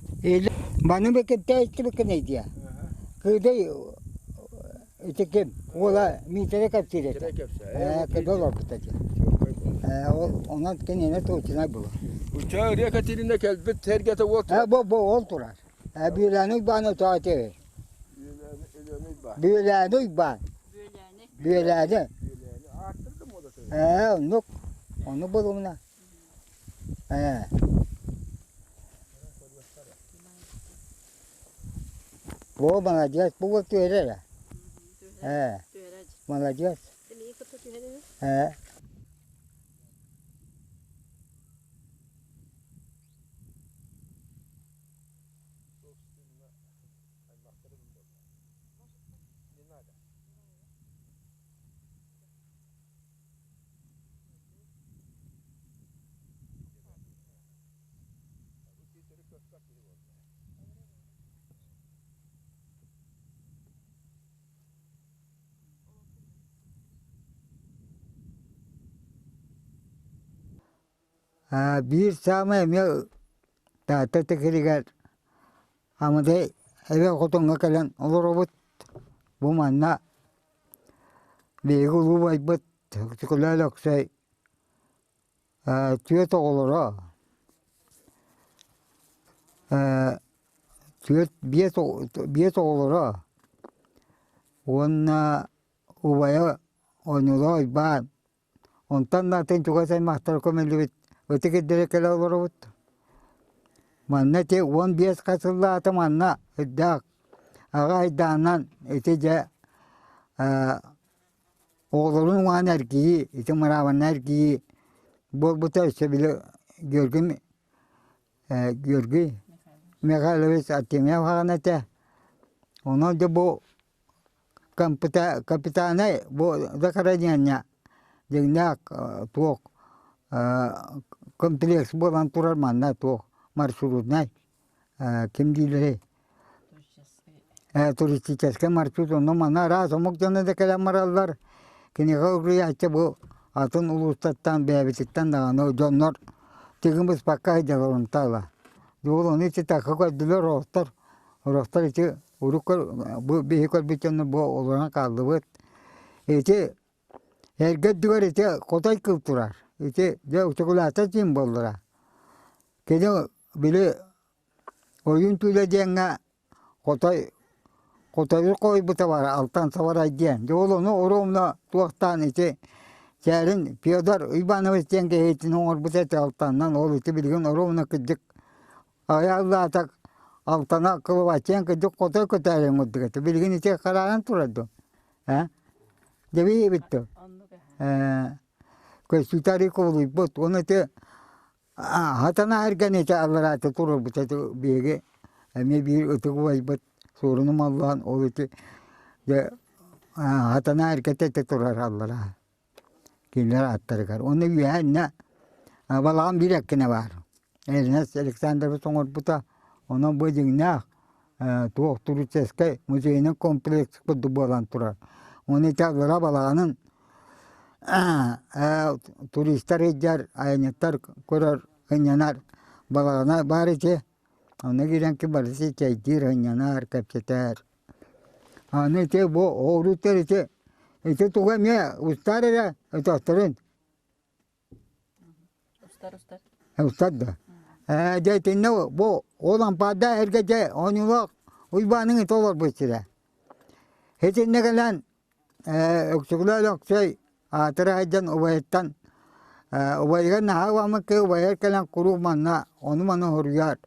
Маны бекетте истибиккин дия. Кыыдай ити ким? Уола Миитэрэ кэпсиир этэ. Ээ, кыда олорбут этэ. Ээ, ол онон кинини туучунай булар. Уча ырыа Катерина кэлбит сэргэтэ уол Ээ, бу бу ол турар. Ээ, Бүөлээни Уйбаан отоо этэ. Бүөлээни Уйбаан. Бүөлээни. Ээ, оннук. Оннук буолумуна. Ээ. Бу молодец, бу уол түһэрэ эрэ. Ээ. Молодец. Ээ. Биир саамай эмиэ Таатта тикиригэр Амыдай эбэ хотоҥҥо кэлэн олоробут. Бу манна биһиги улуу убайбыт Өксөкүлээх Өлөксөй түөрт оҕолоро түөрт биэс оҕолоро уонна убайа Онньулоо Уйбаан Онтон да атын чугас аймахтар көмүллүбүт ытык ирдэри кэлэ олоробут. Манна ити 15 хас сыллаата манна үрдээх аҕа айдаанынан ити дьэ оҕолорун уҥаан эргийии, ити мыраабанна эргийии буолбута өссө били Георгий Георгий Михайлович Артемьев хаҕана этэ. Онон дьэ бу Капитанай бу захоронение дьиҥнээх туох комплекс буолан турар манна туох маршрутнай ким дииллэрий туристическай маршрут онно манна араас омук дьоно да кэлэн бараллар кинигэ уруйааччы бу атын улуустартан бэйэбититтэн даҕаны дьоннор тыгын быспакка сылдьаллар онто ыла дьол ону ити такка көрдүлэр оҕостор Орохтор ити урукку бу биһи көрбүт дьонно бу олорон хааллыбыт. Ити эргэ үрдүгэр ити хотой кыл турар. Ити дьэ учукулаата дьиҥ буоллара. Кини били ойуун түүлэ диэҥҥэ хотой хотойу хойбута бара алтан сабарай диэн. Дьэ ол ону оруомна туохтаан ити Чээрин Федор Иванович диэн киһитин оҥорбута ити алтаннан ол ити билигин оруобуна кырдьык Айааллаатак алтана кылыбаччыйан кырдьык хотой көтөөрүн курдук этэ. Билигин ити харааран турар дуо? Э? Дьэбии эбит дуо? Э көстүүтэ арыы кубулуйбут. Уонна ити хатана эргэн ити аллараата турарбыт ити биһиги эмиэ биир ытык убайбыт суоруну маллаан ол ити дьэ хатана эргэтэ ити турар аллараа. Кинилэр ааттарыгар. Уонна үөһэ иннэ балаҕан биир эркинэ баар. Эрнест Александрович оҥорбута. Онон бу дьиҥнээх туох туристическай музейнай комплекс курдук буолан турар. Уонна ити аллара балаҕанын туристар илдьэр, айанньыттар көрөр, сынньанар балаҕана баар ити. Онно киирэн ким барыта чэйдиир, сынньанар, кэпсэтэр. Аны ити бу оҕуруттар ити ити туга эмиэ устар эрэ өтөхтөрүн. Устар устар. Устар да. Ээ дьэ итиннэ бу ол ампаардаах эргэ дьэ оонньуулаах Уйбааныҥ ити олорбут сирэ. Итиннэ кэлэн Өксөкүлээх Өлөксөй аатыра сылдьан убайыттан убайыгар наһаа убааммыт убайыгар кэлэн куруук манна ону-маны хоруйар,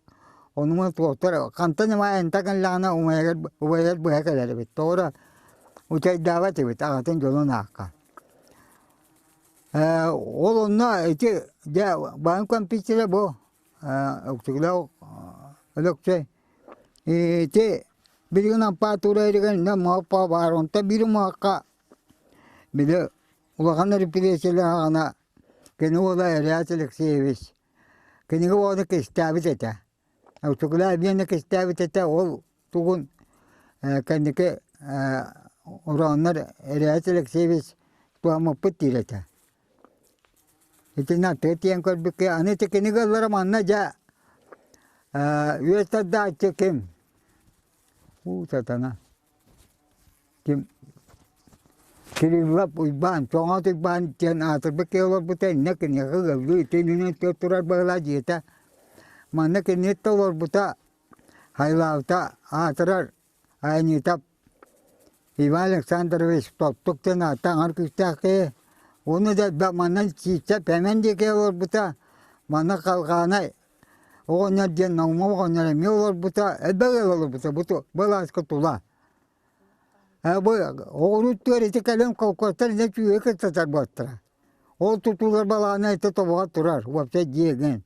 ону-маны туохтар хантан эмэ айанта кэллэҕинэ убайыгар убайыгар быһа кэлэр эбит тоҕо эрэ учайдаабат эбит аҕатын дьонун аахха. Ол онно ити дьэ баһын компьютера бу Өксөкүлээх Өлөксөй ити Билигин аппаатура эригэр муоппа баар, онтон биир муохха били улахан репрессиялар аҕана кини уола Реас Алексеевич кинигэ уону кистээбит этэ. Өксөкүлээх биэнэ кистээбит этэ, ол тугун кэнники урааннар Реас Алексеевич туһаммыппыт диир этэ. Итиннэ аттыгар тиийэн көрбүккэ, аны ити кинигэ ыллара манна дьэ үөс тардааччы ким? Уу сатана. Ким Кириллов Уйбаан, Чоҥоот Уйбаан диэн аатырбыт киһи олорбута иннэ киниэхэ ыаллыы итининэн турар быһыылаах дьиэтэ. Манна киниэттэ олорбута Хайлаабыта аатырар Айанитов Иван Александрович Топтук диэн ааттаах аҥар күүстээх киһи. Уонна да манна Сииттэ Пэмэн диэки олорбута. Манна Халҕаанай оҕонньор диэн Наумов оҕонньор эмиэ олорбута, элбэх ыал олорбута бу былааска тула. Бу оҕуруут ити кэлин холкуостар иннэ күүһэ кыттатар буолтара. Ол тутуулар балаҕана ити тобоҕо турар, уопсай дьиэгин.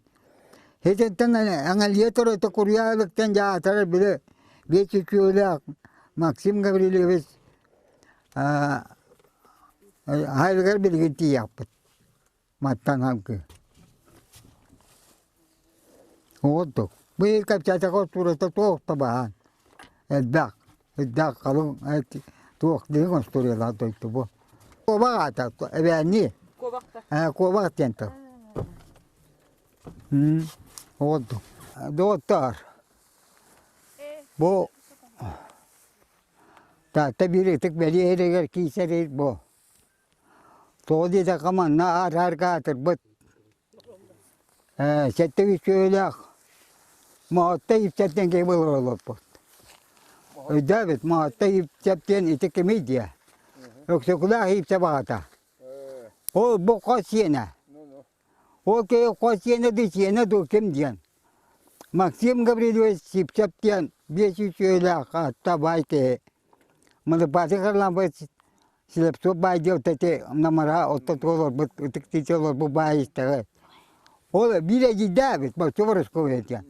Итинтэн эҥэлийэ турар ити куруйаалыктан дьаатарар били биэс үтүөлээх Максим Гаврильевич аһылыгар билигин тиийиэхпит. Маттан халгыы. Оҕордук. Быйыл кэпсээтэххэ остуоруйата туох да баһаан. Элбэх, элбэх халыҥ туох дириҥ остуоруйалаах дойду бу. Куобах аата эбээннии. Куобахта. Куобах диэн тыл. Оҕордук. Доҕоттоор, бу. Таатта биир ытык бэлиэ сиригэр киирсэр бу. Тоҕо диэтэххэ манна аар-аарга аатырбыт 73 сүөһүлээх Моһотто Ипсэптэн киһи былыр олорбут. Өйдөөбүт Моһотто Ипсэп диэн ити кимий диэ? Өксөкүлээх Ипсэп аҕата. Ол бу хос сиэнэ. Ол киһи хос сиэнэ дуу сиэнэ дуу ким диэн. Максим Гаврильевич Сипсэп диэн 500 сүөһүлээх аатта баай киһи. Мылыпааты Харлампый Слепцов баай диэн ити намара оттон олорбут ытык тиити олорбут баай истэҕэ. Ол биир эдьиийдээбит Боччу Рысковой диэн.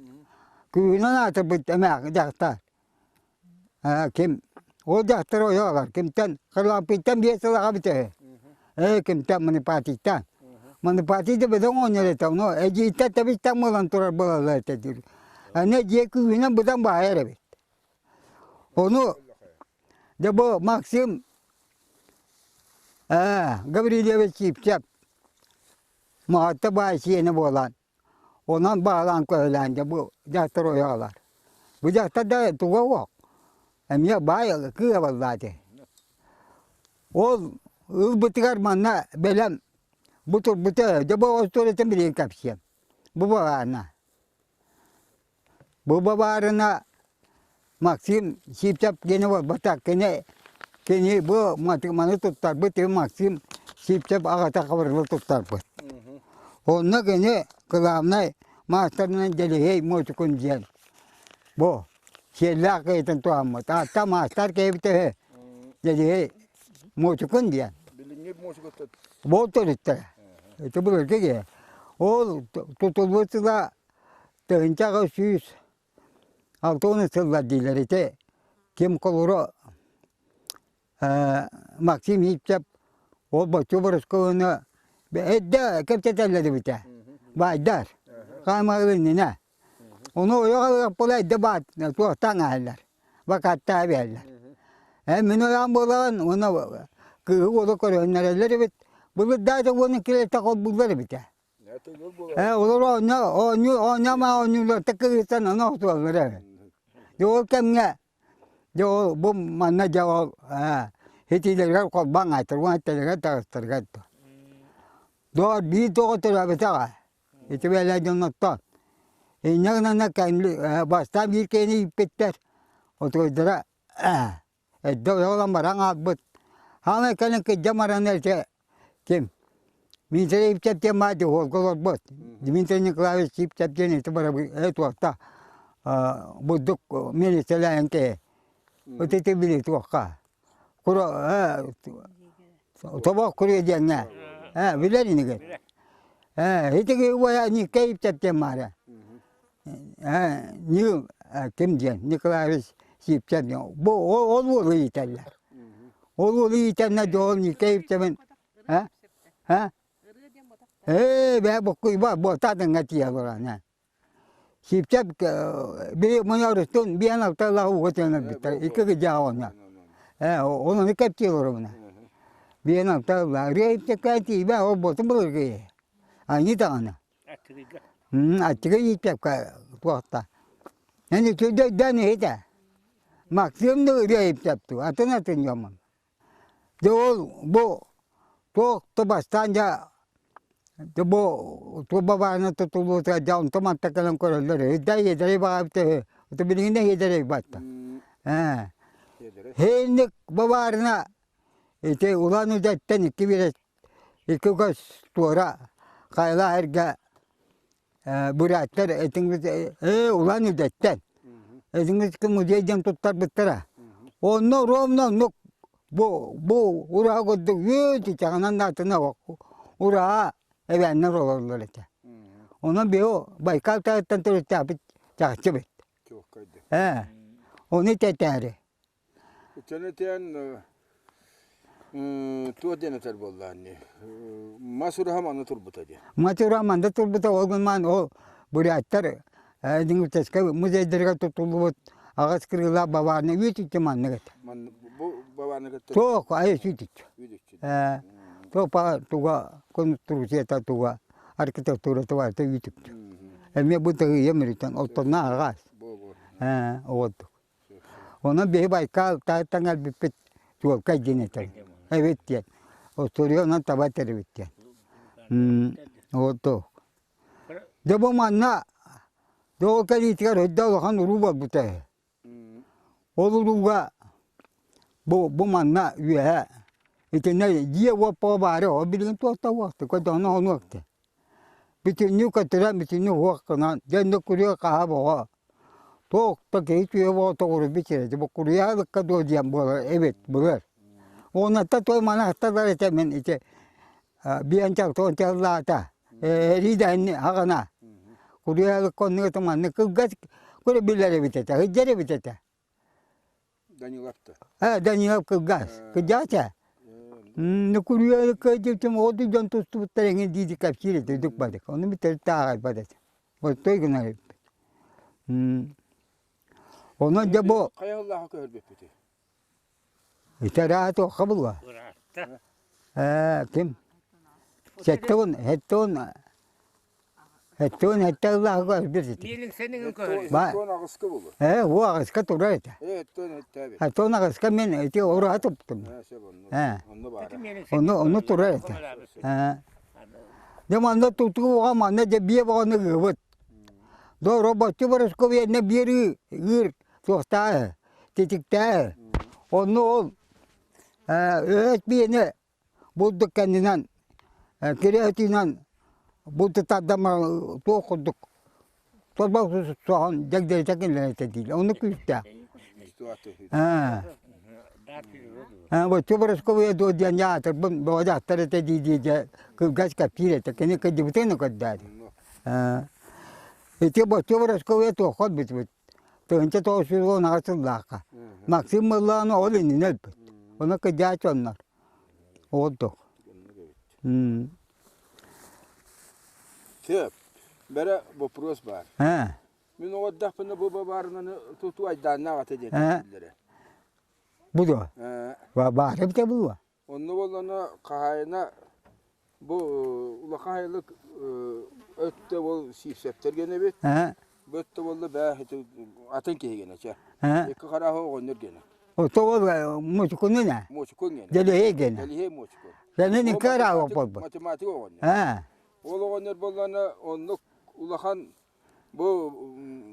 Күүһүнэн аатырбыт эмээх дьахтар. Ким ол дьахтар ойоҕор кимтэн Харлампыйтан биэс сыл аҕа бүтэ. Ээ кимтэн Манипатийтан. Манипатий да бөдөҥ оҕонньор этэ, ону эдьиийтэн тэбистэн буолан турар буолаллар этэ диир. Аны дьиэ күүһүнэн быдан баайар эбит. Ону Дьэ бу Максим Гаврильевич Сивцев Маҕатта баай сиэнэ буолан, онон баалаан көһүлээн дьэ бу дьахтар ойоҕолор. Бу дьахтар да туга суох, эмиэ баай кыыһа буолла ити. Ол ылбытыгар манна бэлэм бу турбута, дьэ бу остуоруйатын билигин кэпсиэм. Бу баҕана. Бу бабаарына Максим Сивцев диэни буолбатах, кини кини бу маны туттарбыт Максим Сивцев аҕата Хабырыла туттарбыт. Онно кини кылаабынай маастарынан Дэлиһиэй Муочукун диэн бу сиэллээх киһитин туһаммыт. Аатта маастар киһибит үһү Дэлиһиэй Муочукун диэн. Билиҥҥи муочукуттан Ол төрүттэрэ. Ити былыргы киһи. Ол тутуллубут сыла 1860 сыллар дииллэр ити ким холура Максим Сивцев ол Боччу Борускуону эрдэ кэпсэтэллэр эбитэ баайдар хаамаҕын иннинэ ону ойох ылыах буола эрдэ баат туохтаан ааһаллар бакааттаан биэрэллэр э мин ойоҕум буолаҕын уонна кыыһы уолу көрүһүннэрэллэр эбит былыр даата уонна килиэтэ холбууллар эбитэ Ээ, олор оонньоо, оонньуу, оонньоомаа оонньууллар кыһыттан ону охсуоллар ээ. Дьэ ол кэмҥэ, дьэ ол бу манна дьэ ол ээ итиилэригэр холбоон аайтар уонна этэлэригэр таҕыстарыгар дуо. Доор биир тоҕо төрөөбөтөҕө. Ити бэлээ дьонноттон. Инньэ гынан бастаан биир киһини ииппиттэр, отуойдара ээ Эрдэ ойоҕолон баран хаалбыт. Хаамай кэлин кырдьан баран этэ ким Дмитрий Ипчэп диэн баар дьоһуолга олорбут. Дмитрий Николаевич Ипчэп диэн ити барабы туохта бурдук милициялээн киһи. Вот ити били туохха. Кура тобох куруйа диэҥҥэ. Билэр инигит. Ити убайа Никкэ Ипчэп диэн баара. Нил ким диэн Николаевич Сивцев диэн бу ол уолу иитэллэр. Ол уолу иитэннэр дьоһун Николаевичтабын а а ээ бээ буккуйба буотаатыҥҥа тиийэ олорон Сивцев били муньорустун биэн алталаах ууга түһэн өлбүттэр икки кыдьаах оҕонньор ээ ону кэпсии олоробуна биэн алталаах ырыа ипсэккэ тиийбэ ол буотун былыргы аньыы даҕаны Аттыгыйга. Аттыгый ииттэккэ туохта. Эн үчүгэйдээн иһитэ. Максим да ырыа ииптэпту, атын атын дьоммун. Дьэ ол бу туох да бастаан дьэ дьэ бу турба баана тутуллуута дьэ онтон манта кэлэн көрөллөр үһү да иэдэрэй баҕабыт үһү ото билигин да иэдэрэй батта. Ээ. Хейник бабаарына ити Улан Удэттэн икки биэрэс Икки көс туора хайалаах эргэ буряттар этиҥ ээ улаан үдэттэн этиҥ музей диэн туттарбыттара. Онно ровно оннук бу бу ураһа курдук үөт ичэҕинэн даатына ураһа эбээннэр олороллор этэ. Онон биһи Байкал таһыттан төрүттээхпит чахчыбыт. Ээ ону этэтээри. Итэн туох диэн этэр буоллаан дии мас ураһа манна турбута дии. Мас ураһа манна турбута ол гынан ол буряттар Дмитриевскай музейдарыгар тутуллубут аҕыс кырыылаах баварны үүт маннык этэ. Бу баварны кытта Туох айы сүүтүччү. Туох туга конструкцията туга архитектурата барыта үүтүктү. Эмиэ бу тыгыйа мүрүтэн оттонно аҕаас. Ээ оҕордук. Онон биһи Байкал таһыттан кэлбиппит чуолкай диэн этэр. Эбит диэн. Остуоруйа онон таба этэр эбит диэн. Ото. Дьэ бу манна дьэ ол кэлиитигэр өйдө улахан уруу буолбута үһү. Ол урууга бу, бу манна үөһэ итиннэ дьиэ уоппаҕа баары ол билигин туох да уохта көтөҕүнэ хонуохта. Бүтүннүү көтүрэн бүтүннүү уох гынан дьэ онно күрүө хаһа боҕо туох да киһи түһэ боҕо тоҕуруйбут сирэ бу куруйаалыкка дуо диэн буолар эбит былыр. Уонна той манахталар этэ мин ити биэнчэл туончаллаата эриидэһинни аҕана куруйаалыкка оннуга маннык кылгас куру билэр эбит этэ сылдьар эбит этэ Данилов-то. Э, Данилов кылгас. Кыдьаача. Куруйаалыкка дьиптим ол дьон тустубуттар эҥин диidi кэпсиир этэ үдүк бадык. Ону бүтэр тааҕайбат этэ. Оттой гынар эбиппит. Онон дьэ бу Хайа сыллааҕы көһөрбүппүтүй? Итэрээ туохха булла? Ыраатта. Ээ, ким? 70, 70, 77 ыллааҕы көрбүт ити. Миэлиҥсэниҥин көһөрбүт. Ба- 78-ка булу. Ээ, уу аҕыска турар этэ. Ээ, 77. Оттон аҕыска мин ити ураһа туптум. Ээ, сөп онно. Ээ. Онно баара. Онно онно турар этэ. Ээ. Дьэ манна тутуу манна дьэ биэ боҕону ыыбыт. До робоччу Боросковья биэр ыыр туохтаа титиктээ. Онно ол өһөс биэни булдук кэннинэн кириэтинэн булду тардама туох курдук торбох соһон дьэгдэритэ кинилэр дииллэр. Ону күүстээх. Боччу Боросковья дуо диэн аатырбын бөҕө дьахтар этэ дии-дии дьэ кылгас кэпсиир этэ. Кини кырдьыбытын көрдөөтүм. Ити Боччу Боросковья туохха өлбүтүбүт 1918 сыллаахха Максим Мыллааны ол иннинэ өлбүт. Ону кыдьааччы оннор. Оҕурдук. Сөп. Бэрэ вопрос баар. Ээ. Мин оҕордохпуна бу бабаарынаны тутуу айдааннаах этэ диэн Ээ. этиллэрэ. Бу дуо? Ээ. Баар эбитэ буолуо. Онно буоллаҕына хаһаайына бу улахан аһылык өттө ол Сиипсэптэр гэнэбит. Бу өттө буолла бээ ити атын киһи гэнэ чэ. Икки хараһы оҕонньор гэнэ. Ото ол мочукунун ээ. Мочукун гэнэ. Дэлэһэй гэнэ. Дэлэһэй мочукун. Сэнин икки араҕа болбут. Математик оҕонньор. Ол оҕонньор буоллаҕына оннук улахан Бу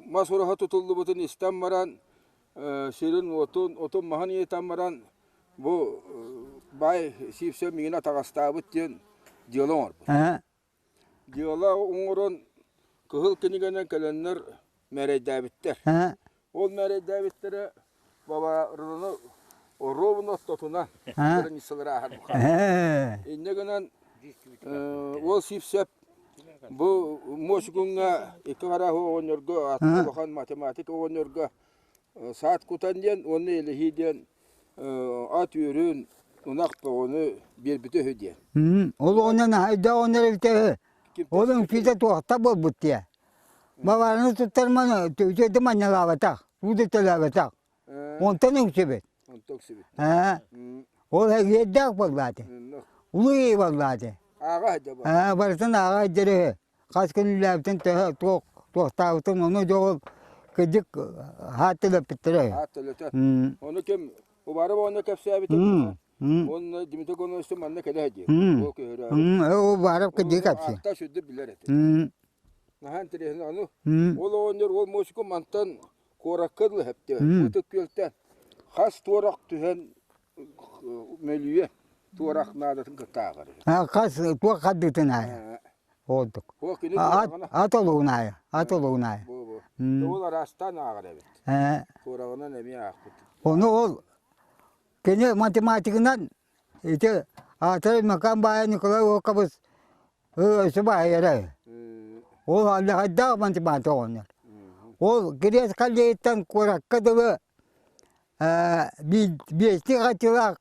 мас ураһа тутуллубутун истэн баран, сирин-уотун, отун-маһын ыйытан баран, бу баай Сиипсэ миигин атаҕастаабыт диэн дьыала оҥорбут. Дьыала оҥорон кыһыл кинигэнэн кэлэннэр мэрэйдээбиттэр. Ол мэрэйдээбиттэрэ Бабаарыны ровно ортотунан границалары ааһар бухаан. Инньэ гынан ол Сиипсэп бу муосукуҥҥа икки хараһы оҕонньорго атын улахан математик оҕонньорго саат кутан диэн уонна Елеһии диэн ат үөрүн ынах бөҕөнү биэрбитэ үһү диэн. Ол оҕонньор наһаа өйдөөх оҕонньор эбитэ үһү. Ол үҥкүүтэ туохта буолбут диэ. Бабаарыны туттарман үтүөтү манньалаабатах, уу да төлөөбөтөх. Онтон үҥсүбүт. Онтон үҥсүбүт. Ээ. Ол үөрдээх буоллааты. Улуу буоллааты. Ааҕа сылдьар Ээ, барытын ааҕа сылдьар үһү. Хас күн үлэлээбитин төһө туох туохтаабытын ону дьэ ол кырдьык хаат төлөппүттэрэ үһү. Хаат төлөтө. Ону ким убары ону кэпсээбитин Уонна Дмитрий Конович манна кэлэ диэн. Ол көһөрөөрү. Ол баарап кырдьык кэпсиэ. Аатта сүрдү билэр этэ. Наһаа интэриэһинэй. Аны ол оҕонньор ол муочуку мантан куоракка дылы хэптэ. Ытык күөлтэн хас туорах түһэн мөлүйүө туорах наадатын кытта ааҕар. Хас туох хардыытын аайы. Ордук. Ат олугун аайы. Ат олугун аайы. Ол араастаан ааҕар эбит. Туораҕынан эмиэ аахпыт. Ону ол Кини математигынан ити аатырай Макан баайа Николай Уокабыс өссө баайара. Ол аллахайдаах математик оҕонньор. Ол Кириэс Халлейтан куоракка дылы биэстии хаччылаах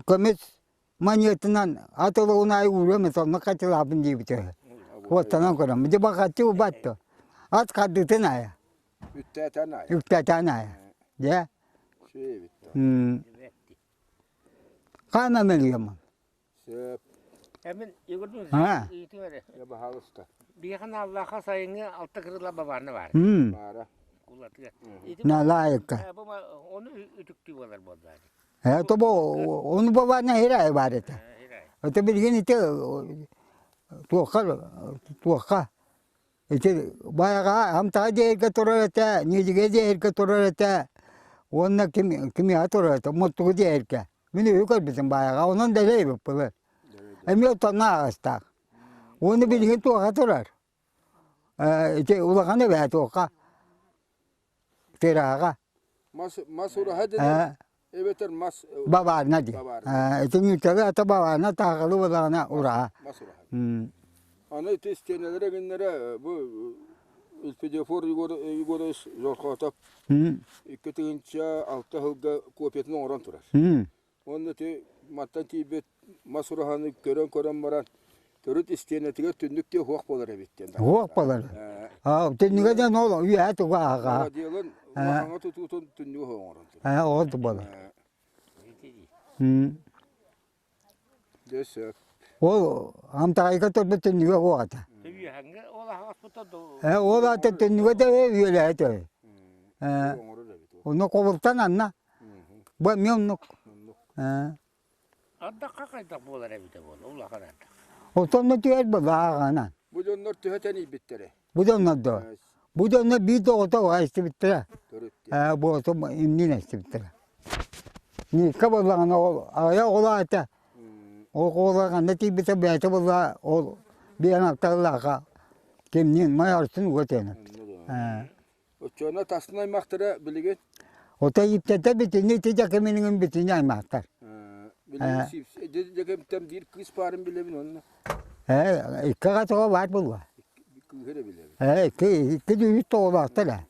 көмүс монетынан ат олоҕун аайы ууруом этэ, онно хаччылаабын диэбитэ үһү. Уоттанан көрөм. Дьэ бахаччы убат дуо? Ат хардыытын аайы. Үктээтэн аайы. Үктээтэн аайы. Дьэ. Сөп. Хаана мөлүйөмун. Сөп. Эмин Егордун А. ыйытыы эрэ. Я баһаалыста. Биһиэхэ Нааллаахха сайыҥҥы алта кырыла бабаарна баар. Баара. Кулатыга. Налаайыкка. Ону үтүктүү буолар буоллаа. Э тобо ону бабаана хирай бар этэ. Это билигин ити туохха туохха ити баяга амтаа дээргэ турар этэ, ньидигэ дээргэ турар этэ уонна ким кимиэхэ турар этэ, моттугу дээргэ. Мин үһү көрбүтүм баяга, онон дэлэй былыр. Эмиэ тонна аҕастаах. Уонна билигин туохха турар? Ити улахан эбээ туохха тыырааҕа. Мас мас ураһа дэнэр эбэтэр мас Бабаарына дии. Ити ньүүтэгэ ата бабаарына таахалы буолаҕына ураһа. Мас ураһа. Аны ити истиэнэлэрэ гиннэрэ бу Ильфедиофор Егор Егорович Жорхотов 2006 сылга копиятын оҥорон турар. Уонна ити мантан тиийбит мас ураһаны көрөн-көрөн баран, төрүт истиэнэтигэр түннүк диэ уһуох буолар эбит диэн. Уһуох буолар. Түннүгэ диэн ол үөһэ тугу ааҕа. Делан улахаҥа тутуутун түннүгү оҥорон турар. Ээ, ол буолар. Дьэ сөп. Ол амтаҕайга турбут түннүгэ уһуох этэ. Үөһэҥҥэ ол аһаҕаспыта Ээ, ол аата түннүгэ да үөлэһэ төһө. Ээ, Оҥорор эбит. онно кобултан анна. Бу эмиэ оннук. Оннук. Ээ. Ардахха хайдах буолар эбитэ буолла улахан ардах. Отонно түһэр былааҕынан. Бу дьоннор төһө тэнийбиттэрэ? Бу дьоннор дуо? Бу дьоннор биир да оҕото эстибиттэрэ. Төрүт. Ээ, бу ото имниин эстибиттэрэ. Ника буоллаҕына ол аҕыйах оҕолоох этэ. Ол оҕолор ханна тиийбитэ бэйэтэ буолла ол биэн алталлааха кимниин май арсын уга тиэнэппит. Ээ. Оччоҕуна тастын аймахтара билигин? Ото ииптэтэ бүтүннүү ити дьэкиминиҥин бүтүннүү аймахтар. Билигин дьэкимтэн биир кыыс баарын билэбин онно. Ээ, икки аҕа тоҕо баар буолуо. Кыыһы эрэ билэбин. Ээ, икки икки дүүс тоҕолоохтор ээ.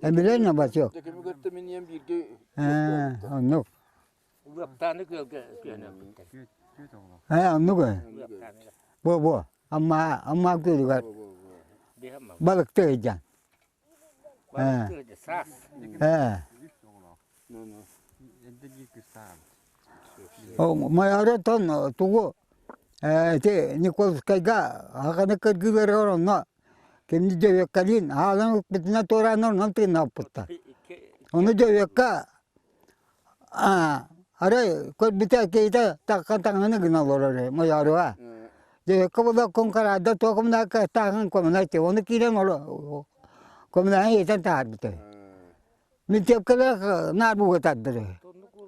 Эмилен Набатюк. Дьэкими кытта мин ийэм бииргэ Ээ, оннук. Лыаптааны күөлгэ түһэн өлбүттэр. Ээ, оннук ээ. Бу бу Амма Амма күөлүгэр балыктыы сылдьан. Балыктыы саас. Ээ. Майаратон тугу ити Николскайга хаханы кыргыыларыгар онно кимни Дьөүөккэлиин хаалан ылбытына туораан онон тыыннаабыттар. Ону Дьөүөккэ арай көрбүтэ киһитэ такка таҥаны гына олорор Майаруга. Дьөүөккэ була куҥкараада туокумна кыахтааҕын коммуна ону киирэн коммунаһын иитэн таһаарбыта. Мүнтүөпкэлээх наар бууга тардыр үһү.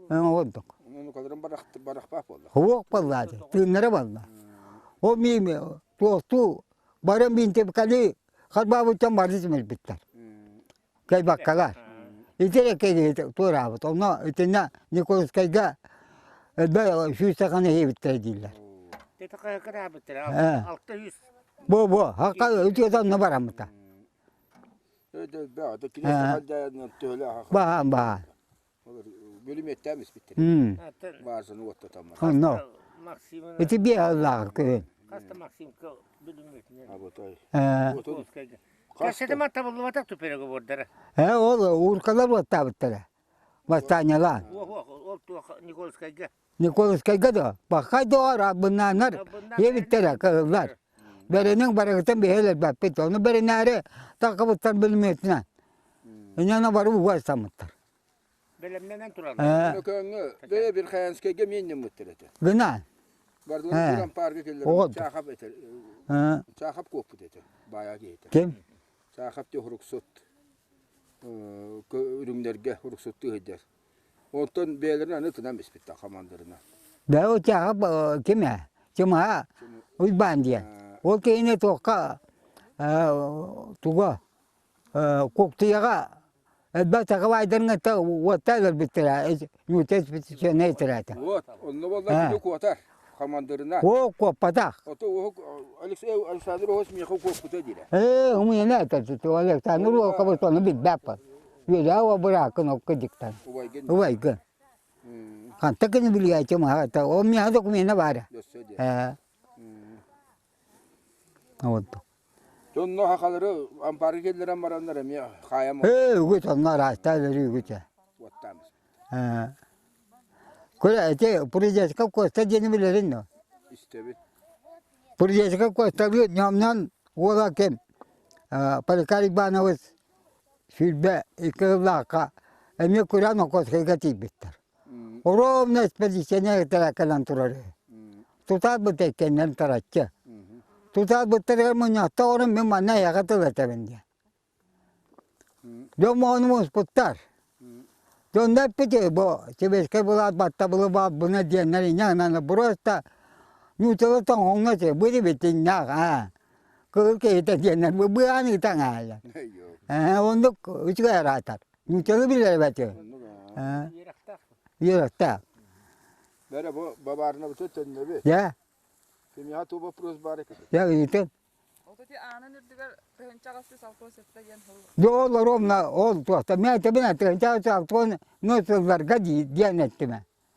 Оҕонтук. Онукаларын барахпаах буолла. Хуох буоллааты, тыыннара буолла. Ол миим туохтуу бары минтепкали харбаабыттан бары симэлбиттэр. Кайбаккалар. Ити эрэ киһи туораабыт. Онно итиннэ Николскайга элбэх сүүс саханы иһибиттэр дииллэр. Тете кыраабыттар. 600. Бу бу хакка үтүөтэ онно бараммыта. Баһаан баһаан. Бөлүмүөттээн испиттэр. Баарсаны уоттатаммар. Онно. Ити биэ аллааҕы күһүн. Хаста Максимка бүлүмүөтүнэн. Абытай. Кассетама табыллыбатах переговордара. Э ол ууркалар уоттаабыттара. Бастаанньалаан. Ол туох Никольскайга. Николаевскайга да баххай доҕор абынааннар диэбиттэрэ кыһыллар. Бэриниҥ барыгытын биһи элбэппит. Ону бэринээри таххыбыттар билимиэтинэн. Инньэ бары уга ыстаммыттар. Бэлэмнэнэн тураллар. Өкөөҥҥө бэйэ Верхоянскайга миэннэммиттэр этэ. Гына. Бардылар туран парга келлер. Чаахап этер. Чаахап куоппут этэ. Баайа киһитэ. Ким? Чаахап те хуруксут. Үрүҥнэргэ хуруксуттуу сылдьар. Онтон бэйэлэрин аны ытынан биспиттэр хамандырына. Бээ утяҕа кимэ? Чымаһа Уйбаан диэн. Ол киһини туохха туга Куктуйаҕа элбэх саха баайдарын кытта уотта өлөрбүттэрэ ньуучча экспедиционнай этэрээтэ. Вот, онно буолла кини куотар хамандырына. Оо, куоппатах. Ото уһук Алексей Александр Оһос миэхэ куоппута диирэ. Ээ, умуйана этэ, Александр Волкович ону билбэппин. Үөлээ обураакын окко дьиктан. Убайгын. Убайгын. Ханта кини билиэчим аһата. Ол миэхэ докумена баара. Ээ. Вот. Дьонно хахалары ампаарга киллэрэн бараннар эмиэ хаайам Ээ, үгүс онно араастаан өрүү үгүс. уоттаамыс. Ээ. Көрө, эти Пуридецкав Костя диэни билэрин но. Истэбит. Пуридецкав Косталыы ньомнон уола ким? Поликарий Иванович. 22 сыллаахха эмиэ күрээн Охотскайга тиийбиттэр. Ровно экспедицияны кэлэн турар үһү. Тутаат иккиэннэрин тараччы. Тутаат быттарыгар мунньахта олорон мин манна эйэҕэ тыл этэбин диэн. Дьон ону муспуттар. Дьонно эппити бу сэбиэскэй былаас баттабылы баалбына диэннэр инньэ гынан просто нууччалыы тоҥоҥҥо этэ бу битиннээх аа кыһыл киһитэ диэннэр бу быаан ыытан аайа. Ээ оннук үчүгэй араатар. Нууччалыы билэр эбэтэ. Ээ үөрэхтээх. Бэрэ бу бабаарынабыты төннөбү. Дьэ. Кимиэхэ туу вопрос баар эки? Дьэ ыйытын. Ол ити аанын үрдүгэр 1867 диэн сыл. Дьэ ол ровно ол туохта мен этэбин 1860 ну сылларга диэн эттим.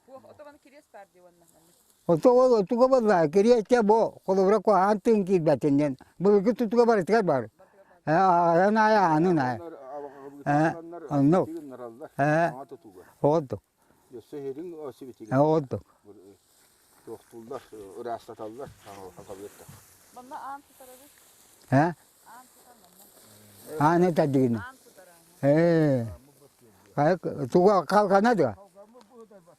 Туох отоман кириэс баар дии уонна маннык. Ото ол отуга буолла кириэсте бу холобура куһаҕан тыын киирбэтин диэн былыргы тутуга барытыгар бар. Аҕайан аайы аанын аайы. Оннук. Оҕордук. Өссө иһирин сибитигин. Оҕордук. Туохтууллар, ыраастаталлар, хахалыаттар. Манна аан сытарабыт. Э? Аан сытар манна. Ааны тардыгына. Аан сытар Ээ. Туга халҕана дуо?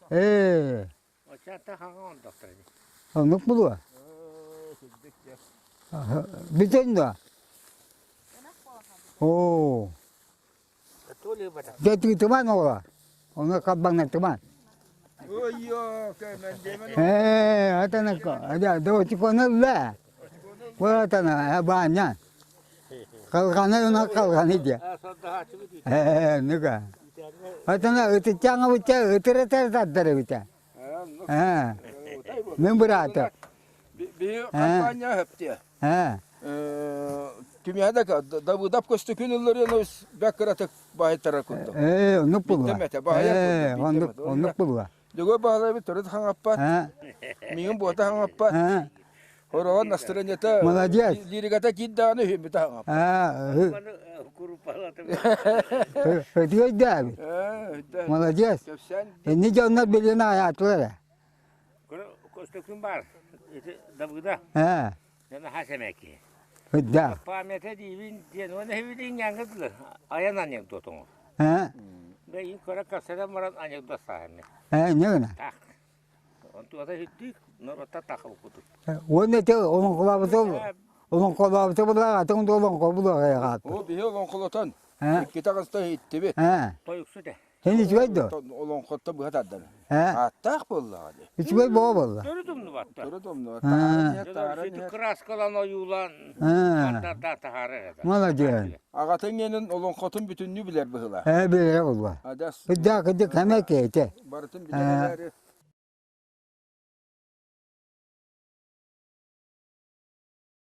Ээ. Оччоттон хаҥа ондохтор ини. Оннук булуо. Бүтэн дуо? Оо. Дьэ тыытыман оҕолор. Ону халбаҥнатыман. Ээ, атана дочкону ылла. Вот она, баанньан. Халҕаны ына халҕаны диэ. Ээ, ну-ка. Атана ытыччаҥа бычча ытырытар тардар эбитэ. Ээ. Мин быраата. Биһи компания хөптүө. Ээ. Кимиэхэ да Давыдов көстөкүн ылларыан бэк кыратык баһыйтара курдук. Ээ, оннук булуа. Биттэмэтэ, баһыйар Ээ, курдук, оннук, биттэмэтэ. оннук булуа. Дөгө баһылайбыт төрүт хаҥаппат, миигин буота хаҥаппат. Ээ. Хороҕор настроениета Молодец. лириката киирдэҕинэ үһүммүтэ хаҥаппат. Аа, Өтүөйдөөбүт. Ээ, Молодец. Кэпсээн Инни дьоннор билин аҕайаатылар ээ. Көстөкүн бар. Ити Давыда. Ээ. Наһаа сэмэки. Ыдда. Памята диибин диэн уонна эһибитин янгытлы айан анекдот оҥор. Ээ. Бэйин көрө кассадан баран анекдот саһанны. Ээ, не гына. Так. Онтуата хүттүк норуотта тахыл кутук. Уонна ити олоҥхолообута олоҥхолообута булаах атын да олоҥхо булуох О, биһи олоҥхолотон Ээ. иккитэ хаста иһиттибит. Ээ. Тойуксу де. Сен үчүгэй дуо? Олоҥхотто быһа тардан. Ээ. Ааттаах буоллаҕа дии. Үчүгэй боо буолла. Төрүт умнубаттар. Төрүт умнубат. Аа. Таһааран иһэр, таһааран Сүтүк иһэр. кырааскалан ойуулаан Аа. да таһаарар этэ. Молодец. Аҕатын иэнин олоҥхотун бүтүннүү билэр быһыылаах. Ээ билэрэ буолла. Адьас Кырдьаах кырдьык хэмэ киһитэ. барытын билэр эрээри.